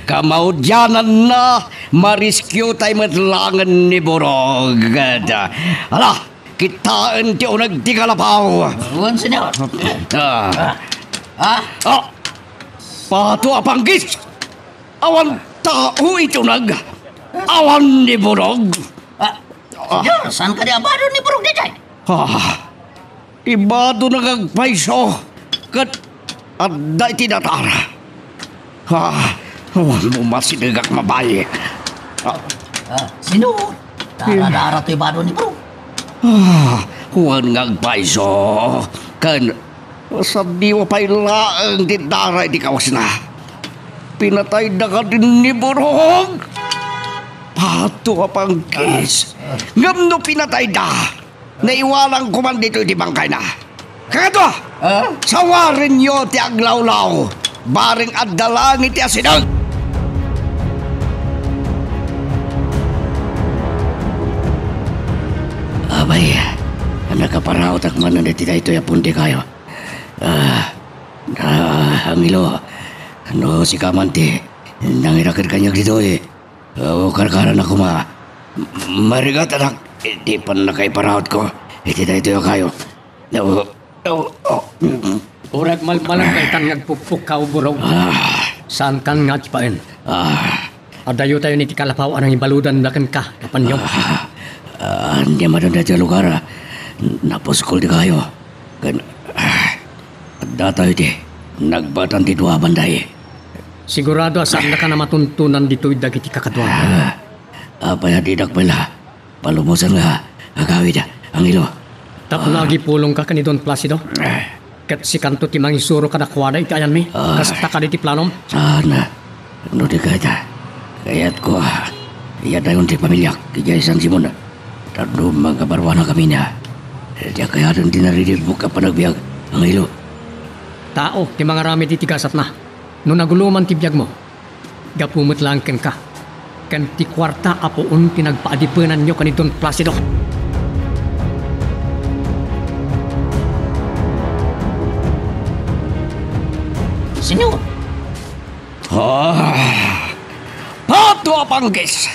Kamaudiananna, ma-rescue tay met laengen ni Burog. Ala, kitaen ti uneg ti kalapaw. Wen, Señor. Ah. Ah. Ah. Ah. Pato a panggis! Awan tao iti uneg. Awan ni Burog. Ah, Señor, saan kadi a bado ni Burog daydiay? Ah, ti badona nga agpayso ket adda iti datar. Ah, awan mo masidegak, mabay. Ah. Ah, Señor, dara-dara toy bado ni Burog. Ah, wen nga agpayso ken Sadiwa pay laeng ti dara iti kawesna. Pinatayda kadi ni Burog. Pato a panggis. Ngem no pinatayda, naiwanan koman ditoy ti bangkayna. Kakadua, ah? Sawarenyo ti aglawlaw. Bareng adda laeng iti asideg. Abay, nakaparaotak manen iti daytoy a pundi kayo. Ah, ah, Angelo, no sika man ti nangiraket kaniak ditoy, ah, karkaran a koma. Marigat, anak, iti pannakaiparautko iti daytoy a kayo. No, Oh, oh. Uray agmalmalem ka itan nga agpukpukkaw, Burog. Ah. Saankan nga agpaen. Ah. Adayotayon iti kalapaw a nangibaludanda kenka, napanyo. Ah, ah, ania manen daytoy a lugar, ah? Napuskol ti kayo. Ken, ah, addatayo iti nagbaetan ti dua a banday. Sigurado a saannaka a matuntunan ditoy dagiti kakaduam. Ah, apay a didak pay la palubosan nga agawid, Angelo? Tapno Ah. agipulongka ken ni Don Placido? Ah. Ket sikanto ti mangisuro kadakuada iti ayanmi? Ah. Kasta kadi ti planom? Saan? No di kayta, kayatko a iyadayon ti pamiliak idiay San Simon. Tapno mangkabaruanakami na. Diak kayaten ti naridigbok a panagbiag, Angelo. Tao ti mangaramid iti gasatna. No naguloman ti biagmo, gapu met laeng kenka, ken ti kuarta a puon ti nagpaadipenanyo ken ni Don Placido. Senyor! Ah, Pato a Panggis!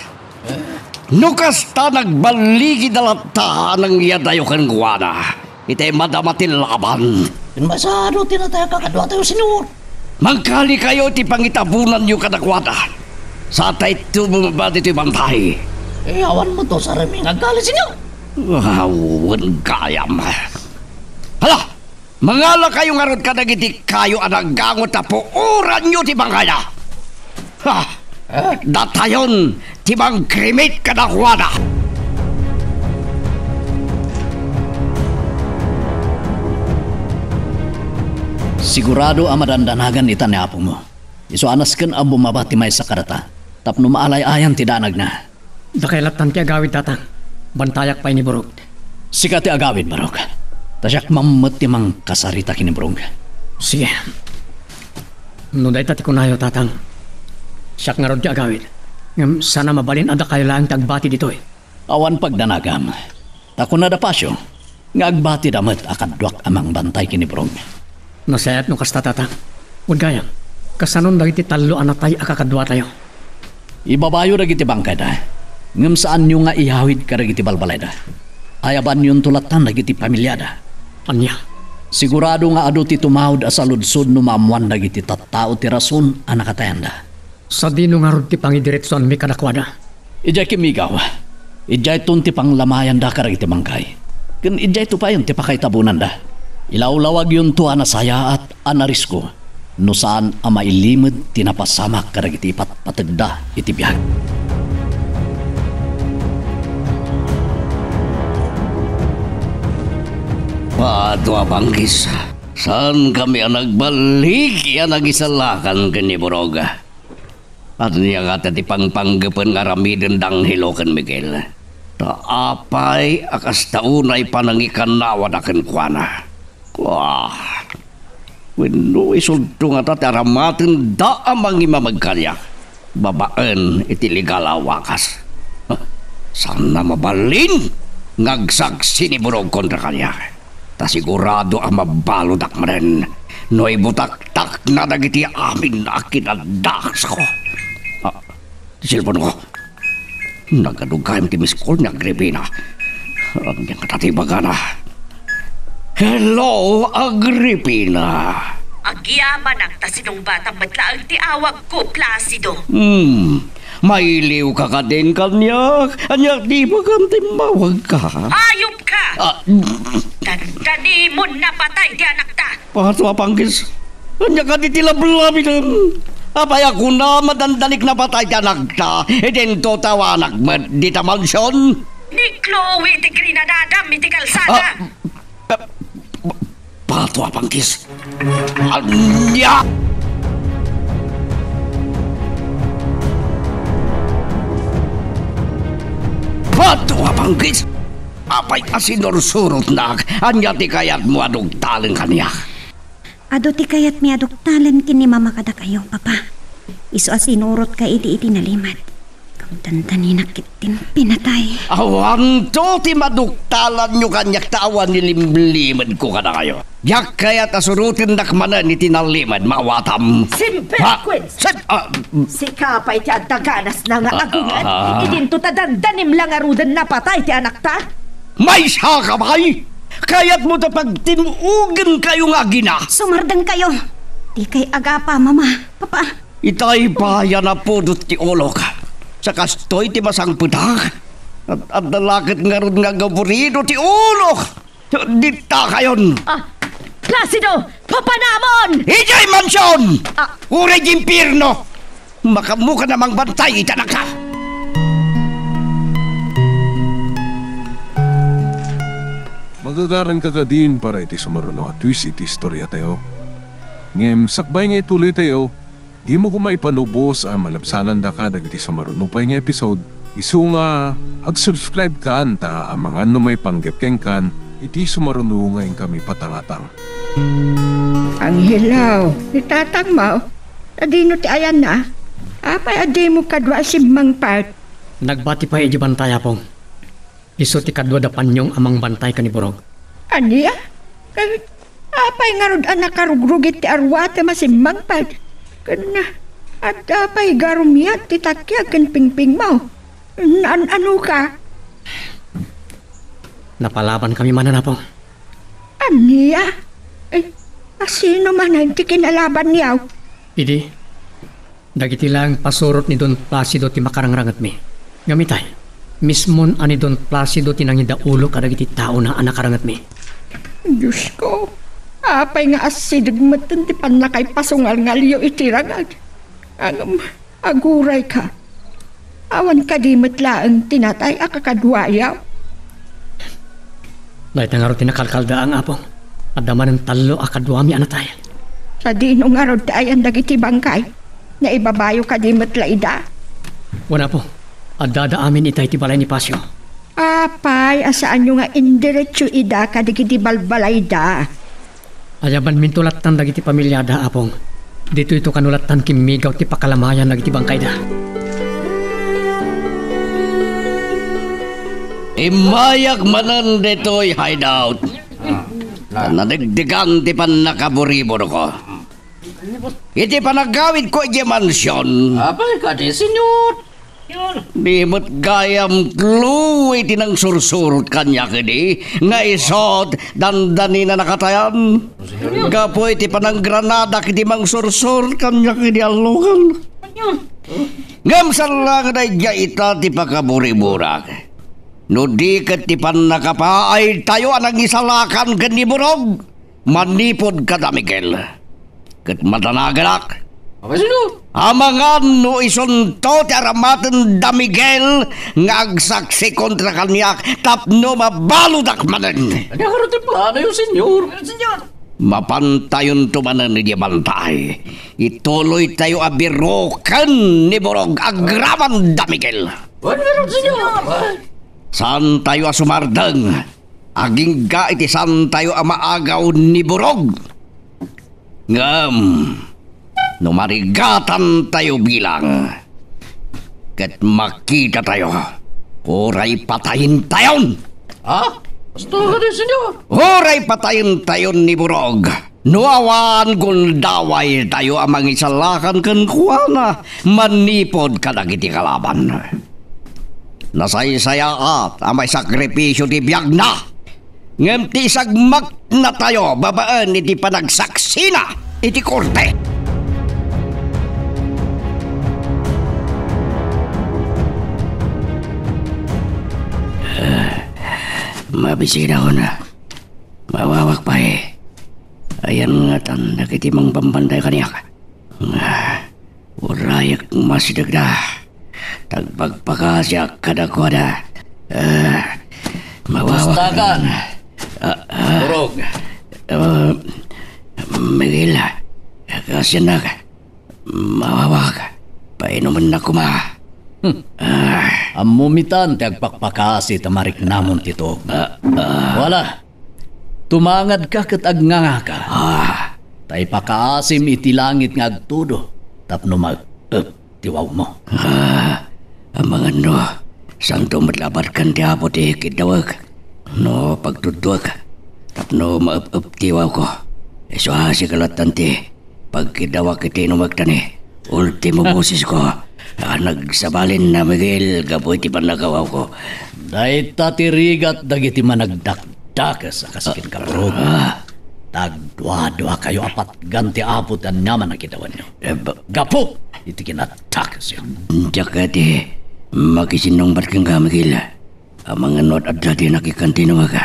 No kasta, nagballigida latta a nangyadayo kenkuana. Itay madama ti laban. Ken maysado ti natay a kakaduatayo, Senyor. Mangkalikayo iti pangitabonanyo kadakuada. Satay to bumaba ditoy bantay. Eh, awan met to saremi nga aggali, Senyor. Awan gayam. Hala! Mangalakayo ngarud kadagiti kayo a naggango ta puoranyo ti bangkayda. Ha! Eh? Datayon ti mangkrimit kadakuada. Sigurado a madandanagan ita ni apomo. Isu a nasken a bumaba ti maysa kadata tapno maalay-ayan ti danagna. Dakay lattan ti agawid, Tatang. Bantayak pay ni Burog. Sika ti agawid, Burog. Ta siak man met ti mangkasarita ken ni Burog. Sige. No dayta ti kunayo, Tatang, siak ngarud ti agawid. Ngem saan a mabalin a dakayo laeng ti agbati ditoy. Awan pagdanagam. Ta kuna da Pasio, nga agbatida met a kaduak a mangbantay ken ni Burog. Nasayaat no kasta, Tatang. Wen gayam, kasanon dagiti tallo a natay a kakaduatayo? Ibabayo dagiti bangkayda, ngem saanyo nga iyawid kadagiti balbalayda. Ayabanyonto lattan dagiti pamiliada. Ania? Sigurado nga adu ti tumawd a saludsod no maammoan dagiti tattao ti rason a nakatayanda. Sadino ngarud ti pangidiretsuanmi kadakuada? Idiay kimmigaw, idiayton ti panglamayanda kadagiti bangkay, ken idiayto payen ti pakaitabonanda. Ilawlawagyonto a nasayaat a narisko no saan a mailimed ti napasamak kadagiti ipatpategda iti biag. Pato a Panggis, saankami a nagbaligi a nagisalakan ken ni Burog. Ania ngata ti pangpanggepen nga aramiden da Angelo ken Miguel? Ta apay a kasta unay panangikannawada kenkuana? Kua, wenno isunto ngata ti aramatenda a mangimameg kaniak babaen iti legal a wagas? Saan a mabalin nga agsaksi ni Burog kontra kaniak. Ta sigurado a mabalodak manen no ibutaktakna dagiti amin a kinadaksko. Ah, ti cellphone-ko. Nagadu gayam ti miss call ni Agripina. Ania ngata ti ibagana? Hello, Agripina. Agyamanak ta sinungbatam met laeng ti awagko, Placido. Hmm. Mailiwka kadin kaniak? Ania ti ibagam ta immawagka? Ayupka! Ah, mm. Dandanimon napatay ti anakta! Pato a Panggis, ania kadi ti lablabidem? Apay a kunam a dandanik napatay ti anakta, idinto ti awanak met dita mansion? Ni Chloe ti grinadadam iti kalsada! Ah, Pato a Panggis. Ania? Pato a Panggis. Apay a sinursurotnak? Ania ti kayatmo a dugtalen kaniak? Adu ti kayatmi a dugtalen ken ni Mama kadakayo, Papa. Isu a sinurotka idi iti nalimed. Ngem dandaninak ketdin pinatay. Awanto ti maduktalanyo kaniak ta awan ni limlimedko kadakayo. Diak kayat a surotendak manen iti nalimed, maawatam. Simper, Ha? Queens! Sed-, ah, Sika pay ti adda ganasna nga Ah, agunget, ah. Idinto ta dandanim la ngaruden napatay ti anakta? Maysaka pay! Kayatmo ta pagtim-ogenkayo nga agina? Sumardengkayo. Dikay agapa, Mama, Papa. Itay pay a napudot ti ulok. Sakastoy ti masangpetak. At adda la ket ngarud nga agaburido ti ulok. Ditta kayon. Ah, Placido! Papanamon! Idiay mansion! Ah. Uray di impierno! Makaammokan a mangbantay iti anakka! Magagaranka kadin para iti sumaruno a twist iti istoriatayo. Ngem sakbay nga ituloytayo, dimo koma ipanubos a malabsanandaka dagiti sumaruno pay nga episode. Isu nga, ag-subscribe kan ta amangan no maipanggep kenkan iti sumaruno nga inkami patangatang. Angelo, ni tatangmo, adino ti ayanna? Apay a dimo kadua a simmangpet? Nagbati pay idiay bantay, Apong. Isu ti kadua da Panyong a mangbantay ken ni Burog. Ania? Ket apay ngarud a nakarugrugit ti arwatem a simmangpet? Ken adda pay garumyat ti takiag ken pingpingmo? Naan-anoka? Napalabankami manen, Apo. Ania? Eh, a sino manen ti kinalabanyo? Idi, dagiti laeng pasurot ni Don Placido ti makarangrangetmi. Ngem itay, mismon a ni Don Placido ti nangidaulo kadagiti taona a nakarangetmi. Diosko, apay nga asideg metten ti pannakaipasungalngalyo iti ragad? Ngem, agurayka. Awan kadi met laeng ti natay a kakaduayo? Dayta ngarud ti nakalkaldaang, Apo. Adda manen tallo a kaduami a natay. Sadino ngarud ti ayan dagiti bangkay? Naibabayo kadi met la ida? Wen, Apo. Addada amin itay ti balay ni Pasio. Apay a saanyo nga indiretso ida kadagiti balbalayda? Ayabanminto lattan dagiti pamiliada, Apong. Ditoyto kano lattan kimmigaw ti pakalamayan dagiti bangkayda. Immayak manen ditoy hideout. Nadegdegan ti pannakaburiburko. Iti panagawidko idiay mansion. Apay kadi, Senyor? Di met gayam, Chloe, ti nangsursurot kaniak idi, nga isut, dandanina nakatayan. Gapu iti pananggranada iti mangsursurot kaniak idi allogan. Ngem saan la nga daydiay ita ti pakaburiburak. No di ket ti pannakapaaytayo a nangisalakan ken ni Burog. Manipud kada Miguel. Ket madanaganak. Apo, Senyor. Amangan no isunto ti aramaten da Miguel nga agsaksi kontra kaniak tapno mabaludak manen. Ania ngarud ti planoyo, Senyor? Senyor. Mapantayonto manen idiay bantay. Ituloytayo a biroken ni Burog agraman da Miguel. Ania ngarud, Senyor? Saantayo a sumardeng. Agingga iti saantayo a maagaw ni Burog. Ngem, no marigatantayo bilang, ket makitatayo, uray patayentayon. Ha? Basta kadi, Senyor. Uray patayentayon ni Burog. No awan, gundawaytayo a mangisalakan kenkuana manipud kadagiti kalaban. Nasaysayaat a maisakripisio ti biagna, ngem ti isagmaknatayo babaen iti panagsaksina iti korte. Ah, mabisinakon. Mawawak pay. Ayan ngatan dagiti mangbambantay kaniak. Ah, urayek masidegda. Tagpagpakasiak kadakuada. Ah, mawawak. Mustakan. Ah, ah. Burog. Ah, Miguel, kasiannak. Mawawak. Painumennak koma. Hmm. Ah. Ammomi tan ti agpakpakasi ta mariknamon ti tuokmo. Ah, ah. Wala. Tumangadka ket agngangaka. Ah. Ta ipakaasim iti langit nga agtudo tapno maep-ep ti wawmo. Ah, amangan no, saanto met labat ken ti Apo ti kiddawek no pagtudduek tapno maep-ep ti wawko. Isu a sika lattan ti pagkiddawak iti inumek ta ni ultimo bosesko a nagsabalin a Miguel gapu iti pannakawawko. Dayta ti rigat dagiti managdak-, kinadakes a kas kenka, Burog. Ah. Tagduaduakayo a patgan ti Apo ti aniaman a kidawanyo. Eh, ba- Gapu iti kinadakesyo. Diak kadi makisinnungbat kenka, Miguel. Amangan no adda ti nakikantino ka.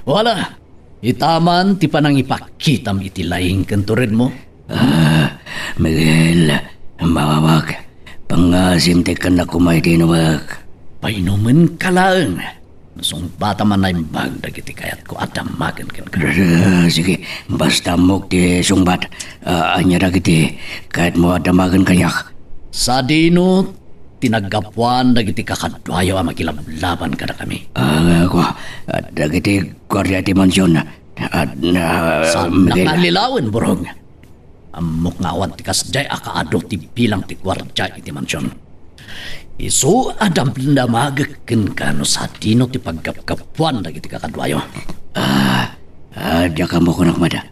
Wala. Ita man ti panangipakitam iti laing ken turedmo. Ah, Miguel, mawawak. Pangasim ti kannak koma iti inumek. Painumenka laeng. Nasungbatam a naimbag dagiti kayatko a damagen kenka. Ah, sige, basta ammok ti sungbat. Ah, ania dagiti kayatmo a damagen kaniak? Sadino ti naggapuan dagiti kakaduayo a makilablaban kadakami? Ah, kua, ah, dagiti guardia iti mansion. Ah, na, Saan Miguel. Nakallilawen, Burog? Ammok nga awan ti kasdiay a kaadu ti bilang ti guardia iti mansion. Isu a damdamagek kenka no sadino ti paggapgapuan dagiti kakaduayo. Ah, ah, diak ammo kunak mada.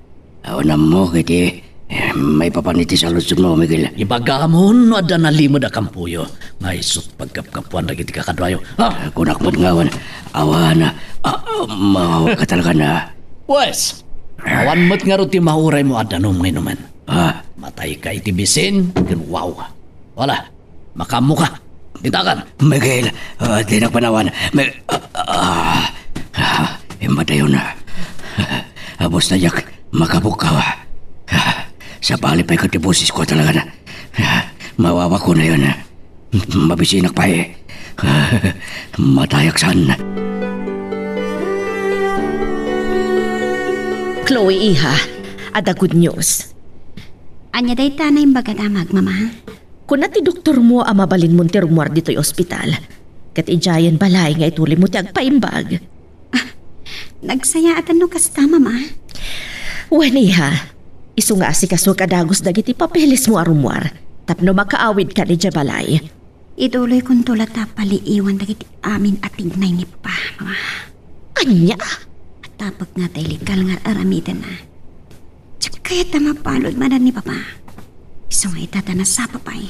Awan ammok iti, eh, maipapan iti saludsodmo, Miguel. Ibagamon no adda nalimed a kampoyo nga isu ti paggapgapuan dagiti kakaduayo. Ha? Ah, kunak met nga awan, awan, ah, ah, mawawak ka talaga na. Wes, awan met ngarud ti mauraymo a danum nga inumen. Ah. Matayka iti bisin ken wow. Wala, makaammoka. Ditakan. Miguel, ah, dinak panawan. Mi-, ah, ah, ah, immadayon. Ah, basta diak makapukkaw. Ah, sabali pay ket ti bosesko talaga. Ah, mawawak ko na yun. Mabisinak pay. Matayak saan. Chloe, iha, adda good news. Ania dayta naimbag a damag, Mama? Kuna ti doktormo a mabalinmon ti rumuar ditoy ospital. Ket idiayen balay nga itulimo ti agpaimbag. Ah, nagsayaatan no kasta, Mama. Wen, iha, isu nga asikasuek a dagus dagiti papelesmo a rumuar tapno makaawidkan idiay balay. Ituloykonto la ta paliiwan dagiti amin a tignay ni Papa, Mama. Ania? Atapek nga tay legal nga ar-aramidenna. Diak kayat a mapalud manen ni Papa. Isu nga ita ta nasapa pay.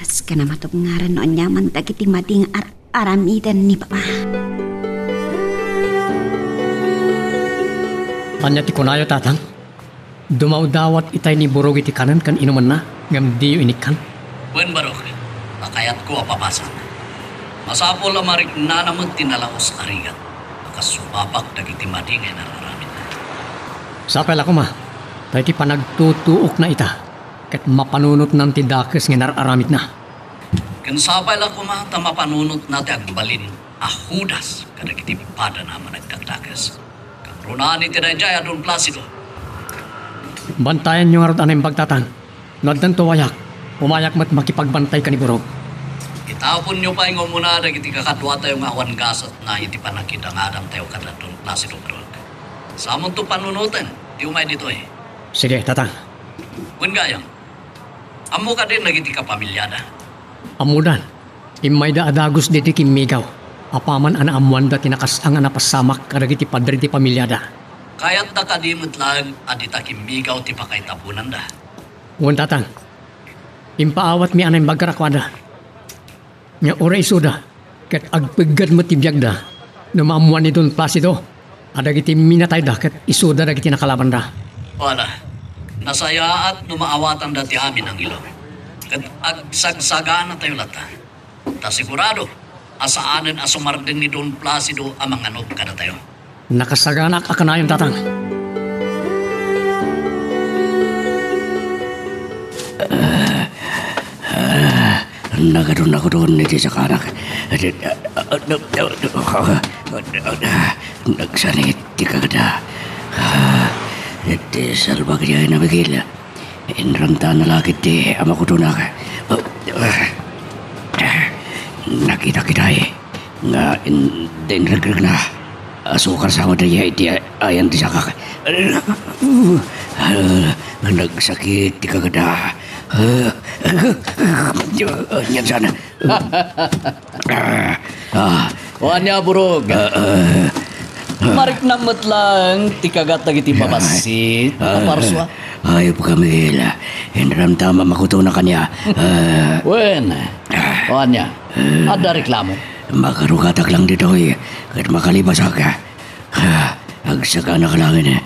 Nasken a matupngaran no aniaman dagiti madi nga ar-, aramiden ni Papa. Ania ti kunayo, Tatang? Dumawdawat itay ni Burog iti kanen ken inumenna, ngem diyo inikkan? Wen, Barok, ta kayatko a papasan. Masapul a mariknana met ti nalaus a rigat a kas supapak dagiti madi nga inar-aramidna. Sapay la koma, ta iti panagtutuokna ita, ket mapanunotnan ti dakes nga inar-aramidna. Ken sapay la koma ta mapanunotna ti agbalin a Judas kadagiti padana a managdakdakes. Kangrunaan iti daydiay a Don Placido. Bantayanyo ngarud a naimbag, Tatang. No addanto wayak, umayak met makipagbantay ken ni Burog. Itaponyo pay nga umuna dagiti kakaduatayo nga awan gasatna iti pannakidangadantayo kada Don Placido, Burog. Samonto panunoten ti umay ditoy. Sige, Tatang. Wen gayam, ammo kadin dagiti kapamiliada? Ammodan. Immayda a dagus ditoy kimmigaw, apaman a naammoanda ti nakasang a napasamak kadagiti padre ti pamiliada. Kayatda kadi met laeng a dita kimmigaw ti pakaitaponanda? Wen, Tatang. Impaawatmi a naimbag kadakuada. Nga uray isuda, ket agpeggad met ti biagda no maammoan ni Don Placido a dagiti minatayda ket isuda dagiti nakalabanda. Wala, nasayaat no maawatanda ti amin, Angelo, ket agsagsaganatayo latta. Ta sigurado a saanen a sumardeng ni Don Placido a manganod kadatayo. Nakasaganaak a kanayon, Tatang. Ah, ah, nagadun-agadun iti sakanak. Nagsanit ti kagada. Ah, iti salbag diay na, Miguel. Inramtana la ketdi a makutonak. Nakita-kitay nga in-, inregregna. Asukar sa daydiay iti ayan ti sakak. Nagsakit ti kagada. Anian saan? Ah, ah. O ania, Burog? Ah, ah. Mariknam met laeng ti kagat dagiti babassit a parsua. Ayup ka, Miguel. Inramtam a makutonak kaniak. Ah. Wen. Ah. O ania? Ah. Adda reklamo? Makarugatak lang ditoy ket makalibasak. Ah. Agsakanak laeng, eh.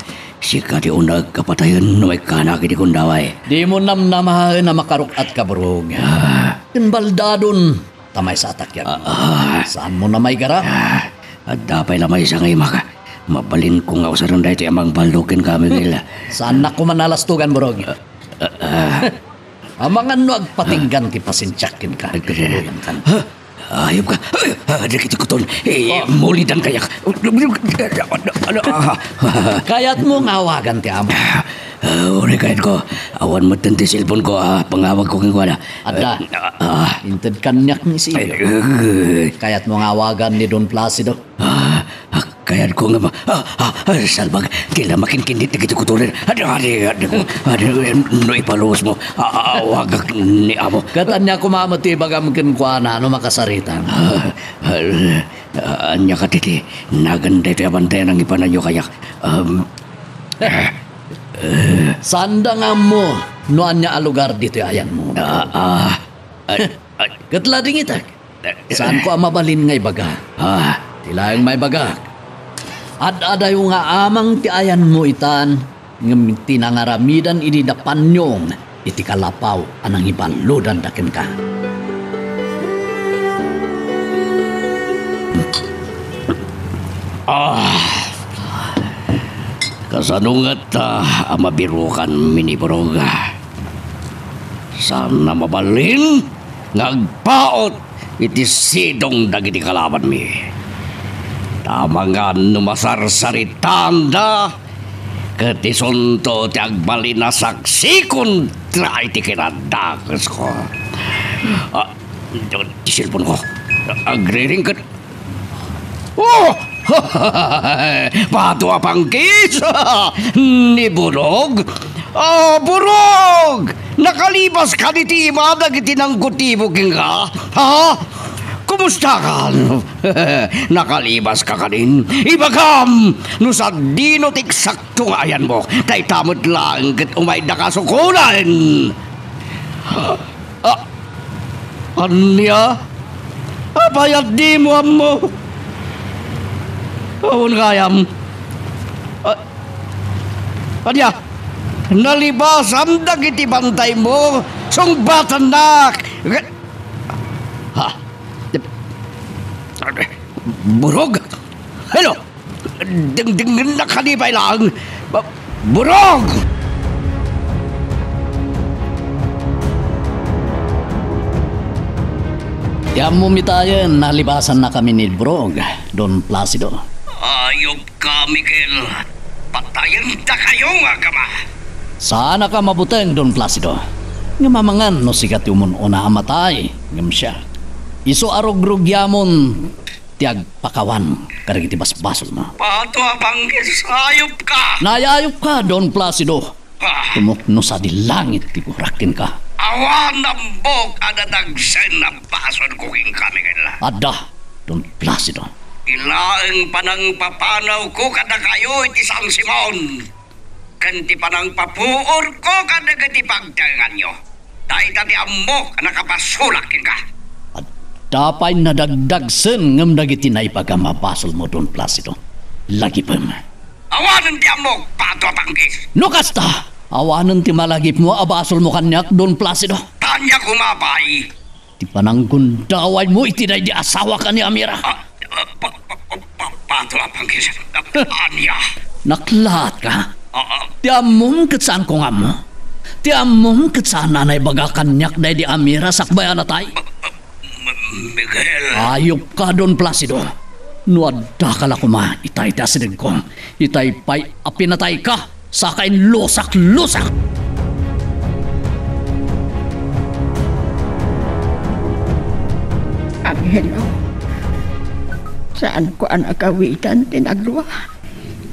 Sika ti uneg a patayen no ikkanak iti gundaway. Dimo namnamaen a makaruk-atka, Burog. Ah. Ken baldadon, ta maysa a takiag. Ah, ah. Saanmo a maigarap? Ah, adda pay la maysa nga imak. Mabalinko nga usaren daytoy a mangbaldog kenka, Miguel. Saannak koma a lastogan, Burog. Ah, ah, ah. Amangan no agpatinggan ti pasensiak kenka. Ay, kasi, kaluyankan. Ha? Ayop ka. Ay, ah, dagiti kuton. Eh, oh. Mulidan kayak. Ano, ah. Kayatmo nga awagan ti amo? Ah, uray kayatko. Awan metten ti cellphone ko, ah, pangawagko kenkuana. Adda. Ah, ah. Inted kaniak ni Isidro. Ay, eh. Kayatmo nga awagan ni Don Placido? Ah, ah, kayatko nga ma-, ah, ah, ah, salbag, ti la makinkinit dagiti kutoren. Adi, adi, adi, adi, no ipaluosmo, ah, ah, awagak ni amo. Ket ania koma met ti ibagam kenkuana no makasaritam? Ah, ah, ania kadi ti nagan daytoy a bantay a nangipananyo kayak? Um, Saanda nga ammo no ania a lugar ditoy ayanmo. Ah, ah, ah, ah. Ket la dingitek. Saanko a mabalin nga ibaga. Ah. Ti laeng maibagak, ad-adayo nga amang ti ayanmo itan, ngem ti nangaramidan idi da panyong iti kalapaw a nangibaludanda kenka. Ah. Kasano ngata a mabirukanmi ni Burog? Saan a mabalin nga agpaut iti sidong dagiti kalabanmi. Ta amangan no masarsaritanda, ket isunto ti agbalin a saksi kontra iti kinadakesko. Ah, ti cellphone ko. Agriring ket Oh! Pato a pangkis! Ni Burog? Ah, Burog! Nakalibas ka diti ima dagiti nanggutibo kenka? Ha? Kumusta ka? Nakalibas ka kadin? Ibagam no sadino ti eksakto nga ayanmo. Dayta met laeng ket umayda ka sukolan. Ah, ania? Apay a dimo ammo? Awan gayam. Ah, ania? Nalibasam dagiti bantaymo, sungbatannak. Ha? Burog? Hello? Dengdengennak kadi pay laeng. Ba-, Burog! Ti ammom itayen, nalibasannakami ni Burog, Don Placido. Ayop ka, Miguel. Patayendakayo nga agama. Saanaka mabuteng, Don Placido. Ngem amangan no sika ti umun-una a matay, ngem siak. Isu a rugrugiamon ti agpakawan kadagiti basbasolmo. Pato a pangkis, ayop ka! Naayayop ka, Don Placido. Ah. Tumukno sadi langit ti burak kenka. Awan ammok a dadagsen a basolko kenka, Miguel. Adda, Don Placido. Ti laeng panangpapanawko kadakayo iti San Simon. Ken ti panangpapuorko kadagiti pagtaenganyo. Dayta ti ammok a nakapasolak kenka. Adda pay nadagdagsen ngem dagiti naibagam a basolmo, Don Placido. Lagipem. Awanen ti ammok, Pato a pangkis! No kasta, awanen ti malagipmo a basolmo kaniak, Don Placido. Ania koma pay? Ti pananggundawaymo iti daydi asawak a ni Amira. Ah, ah, pa, pa, pa, pa, Pato a pangkis. Ania? Naklaatka? Ah, ah. Ti ammom ket saanko nga ammo. Ti ammom ket saan a naibaga kaniak daydi Amira sakbay a natay. M-, M-, Miguel. Ayop ka, Don Placido. No adda ka la koma, itay ti asidegko. Itay pay a pinatayka. Saka inlusak-lusak! Angelo, saanko a nagawidan ti nagdua.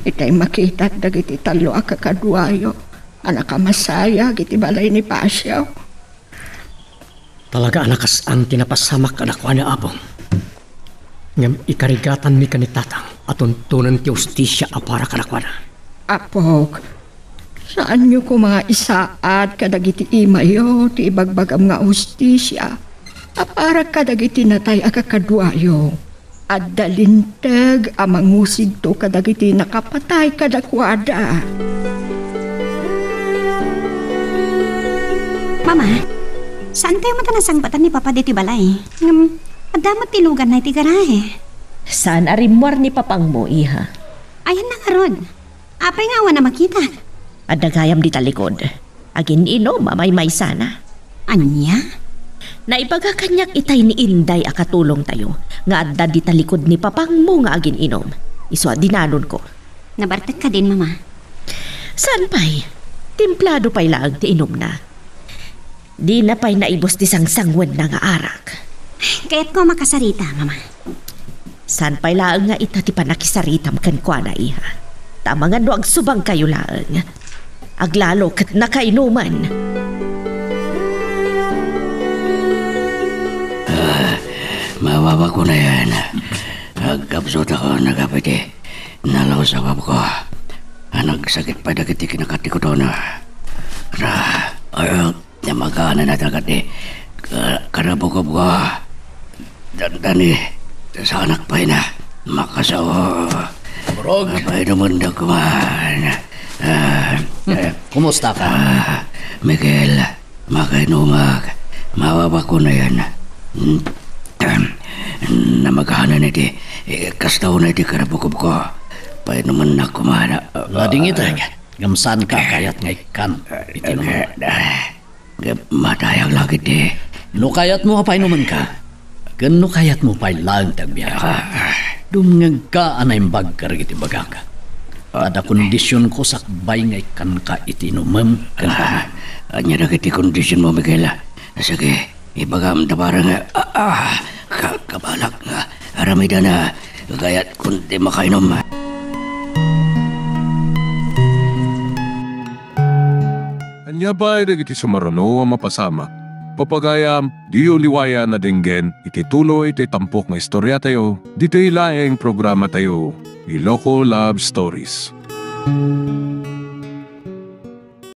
Itay makitak dagiti tallo a kakaduayo a nakamasayag iti balay ni Pasio. Talaga a nakas-an ti napasamak kadakuada, Apo. Ngem ikarigatanmi ken ni Tatang a tuntunen ti hustisia a para kadakuada. Apok, saanyo koma nga isaad kadagiti imayo ti ibagbagam nga hustisia a para kadagiti natay a kakaduayo. Adda linteg a mangusigto kadagiti nakapatay kadakuada. Mama, saantayo met a nasangbatan ni Papa ditoy balay? Ngem, adda met ti luganna iti garahe. Saan a rimmuar ni papangmo, iha. Ayanna ngarud. Apay nga awan a makita? Adda gayam dita likod. Agin-inum a maymaysana. Ania? Naibaga kaniak itay ni Inday a katulongtayo nga adda dita likod ni papangmo nga agin-inum. Isu a dinanonko. Nabartek kadin, Mama? Saan pay? Templado pay laeng ti inumna. Dina pay naibus ti sangsanguenna nga arak. Kayatko a makasarita, Mama. Saan pay laeng nga ita ti pannakisaritam kenkuana, iha? Ta amangan no agsubangkayo laeng, aglalo ket nakainuman. Ah, mababa ko na yan. Agkapsut ako, nagapiti. Nalaw sa bab ko. Nagsakit pay dagiti kinakatikuton. Ra, ay, Namagana na dagiti ka-, karabukobko. Dandani, sanak pay na. Makasao. Murag. Apay dumundag kuman. Ah, Hmm. eh, Kumusta ka? Ah, Miguel, makainumak. Mawawako na yan. Hmm. Namagana na iti, eh, kastaw na iti karabukobko. Painuman na kuman. Ladingit, eh. Ngem saan ka kayat nga ikkan iti inumem? Ngem matayag la ketdi. No kayatmo a painumenka, ken no kayatmo pay laeng ti agbiag, dumngegka a naimbag kadagiti ibagak. Adda kondisionko sakbay nga ikkanka iti inumem ken Ah, ania dagiti kondisionmo, Miguel? Sige, ibagam ta bareng, ah, ah, ka-, kabalak nga aramidana, kayat kundi makainom. Ania pay dagiti sumaruno a mapasamak? Pagayam, diyo liwayan a denggen iti tuloy ti tampok nga istoriatayo, ditoy laeng programatayo, Iloko Love Stories.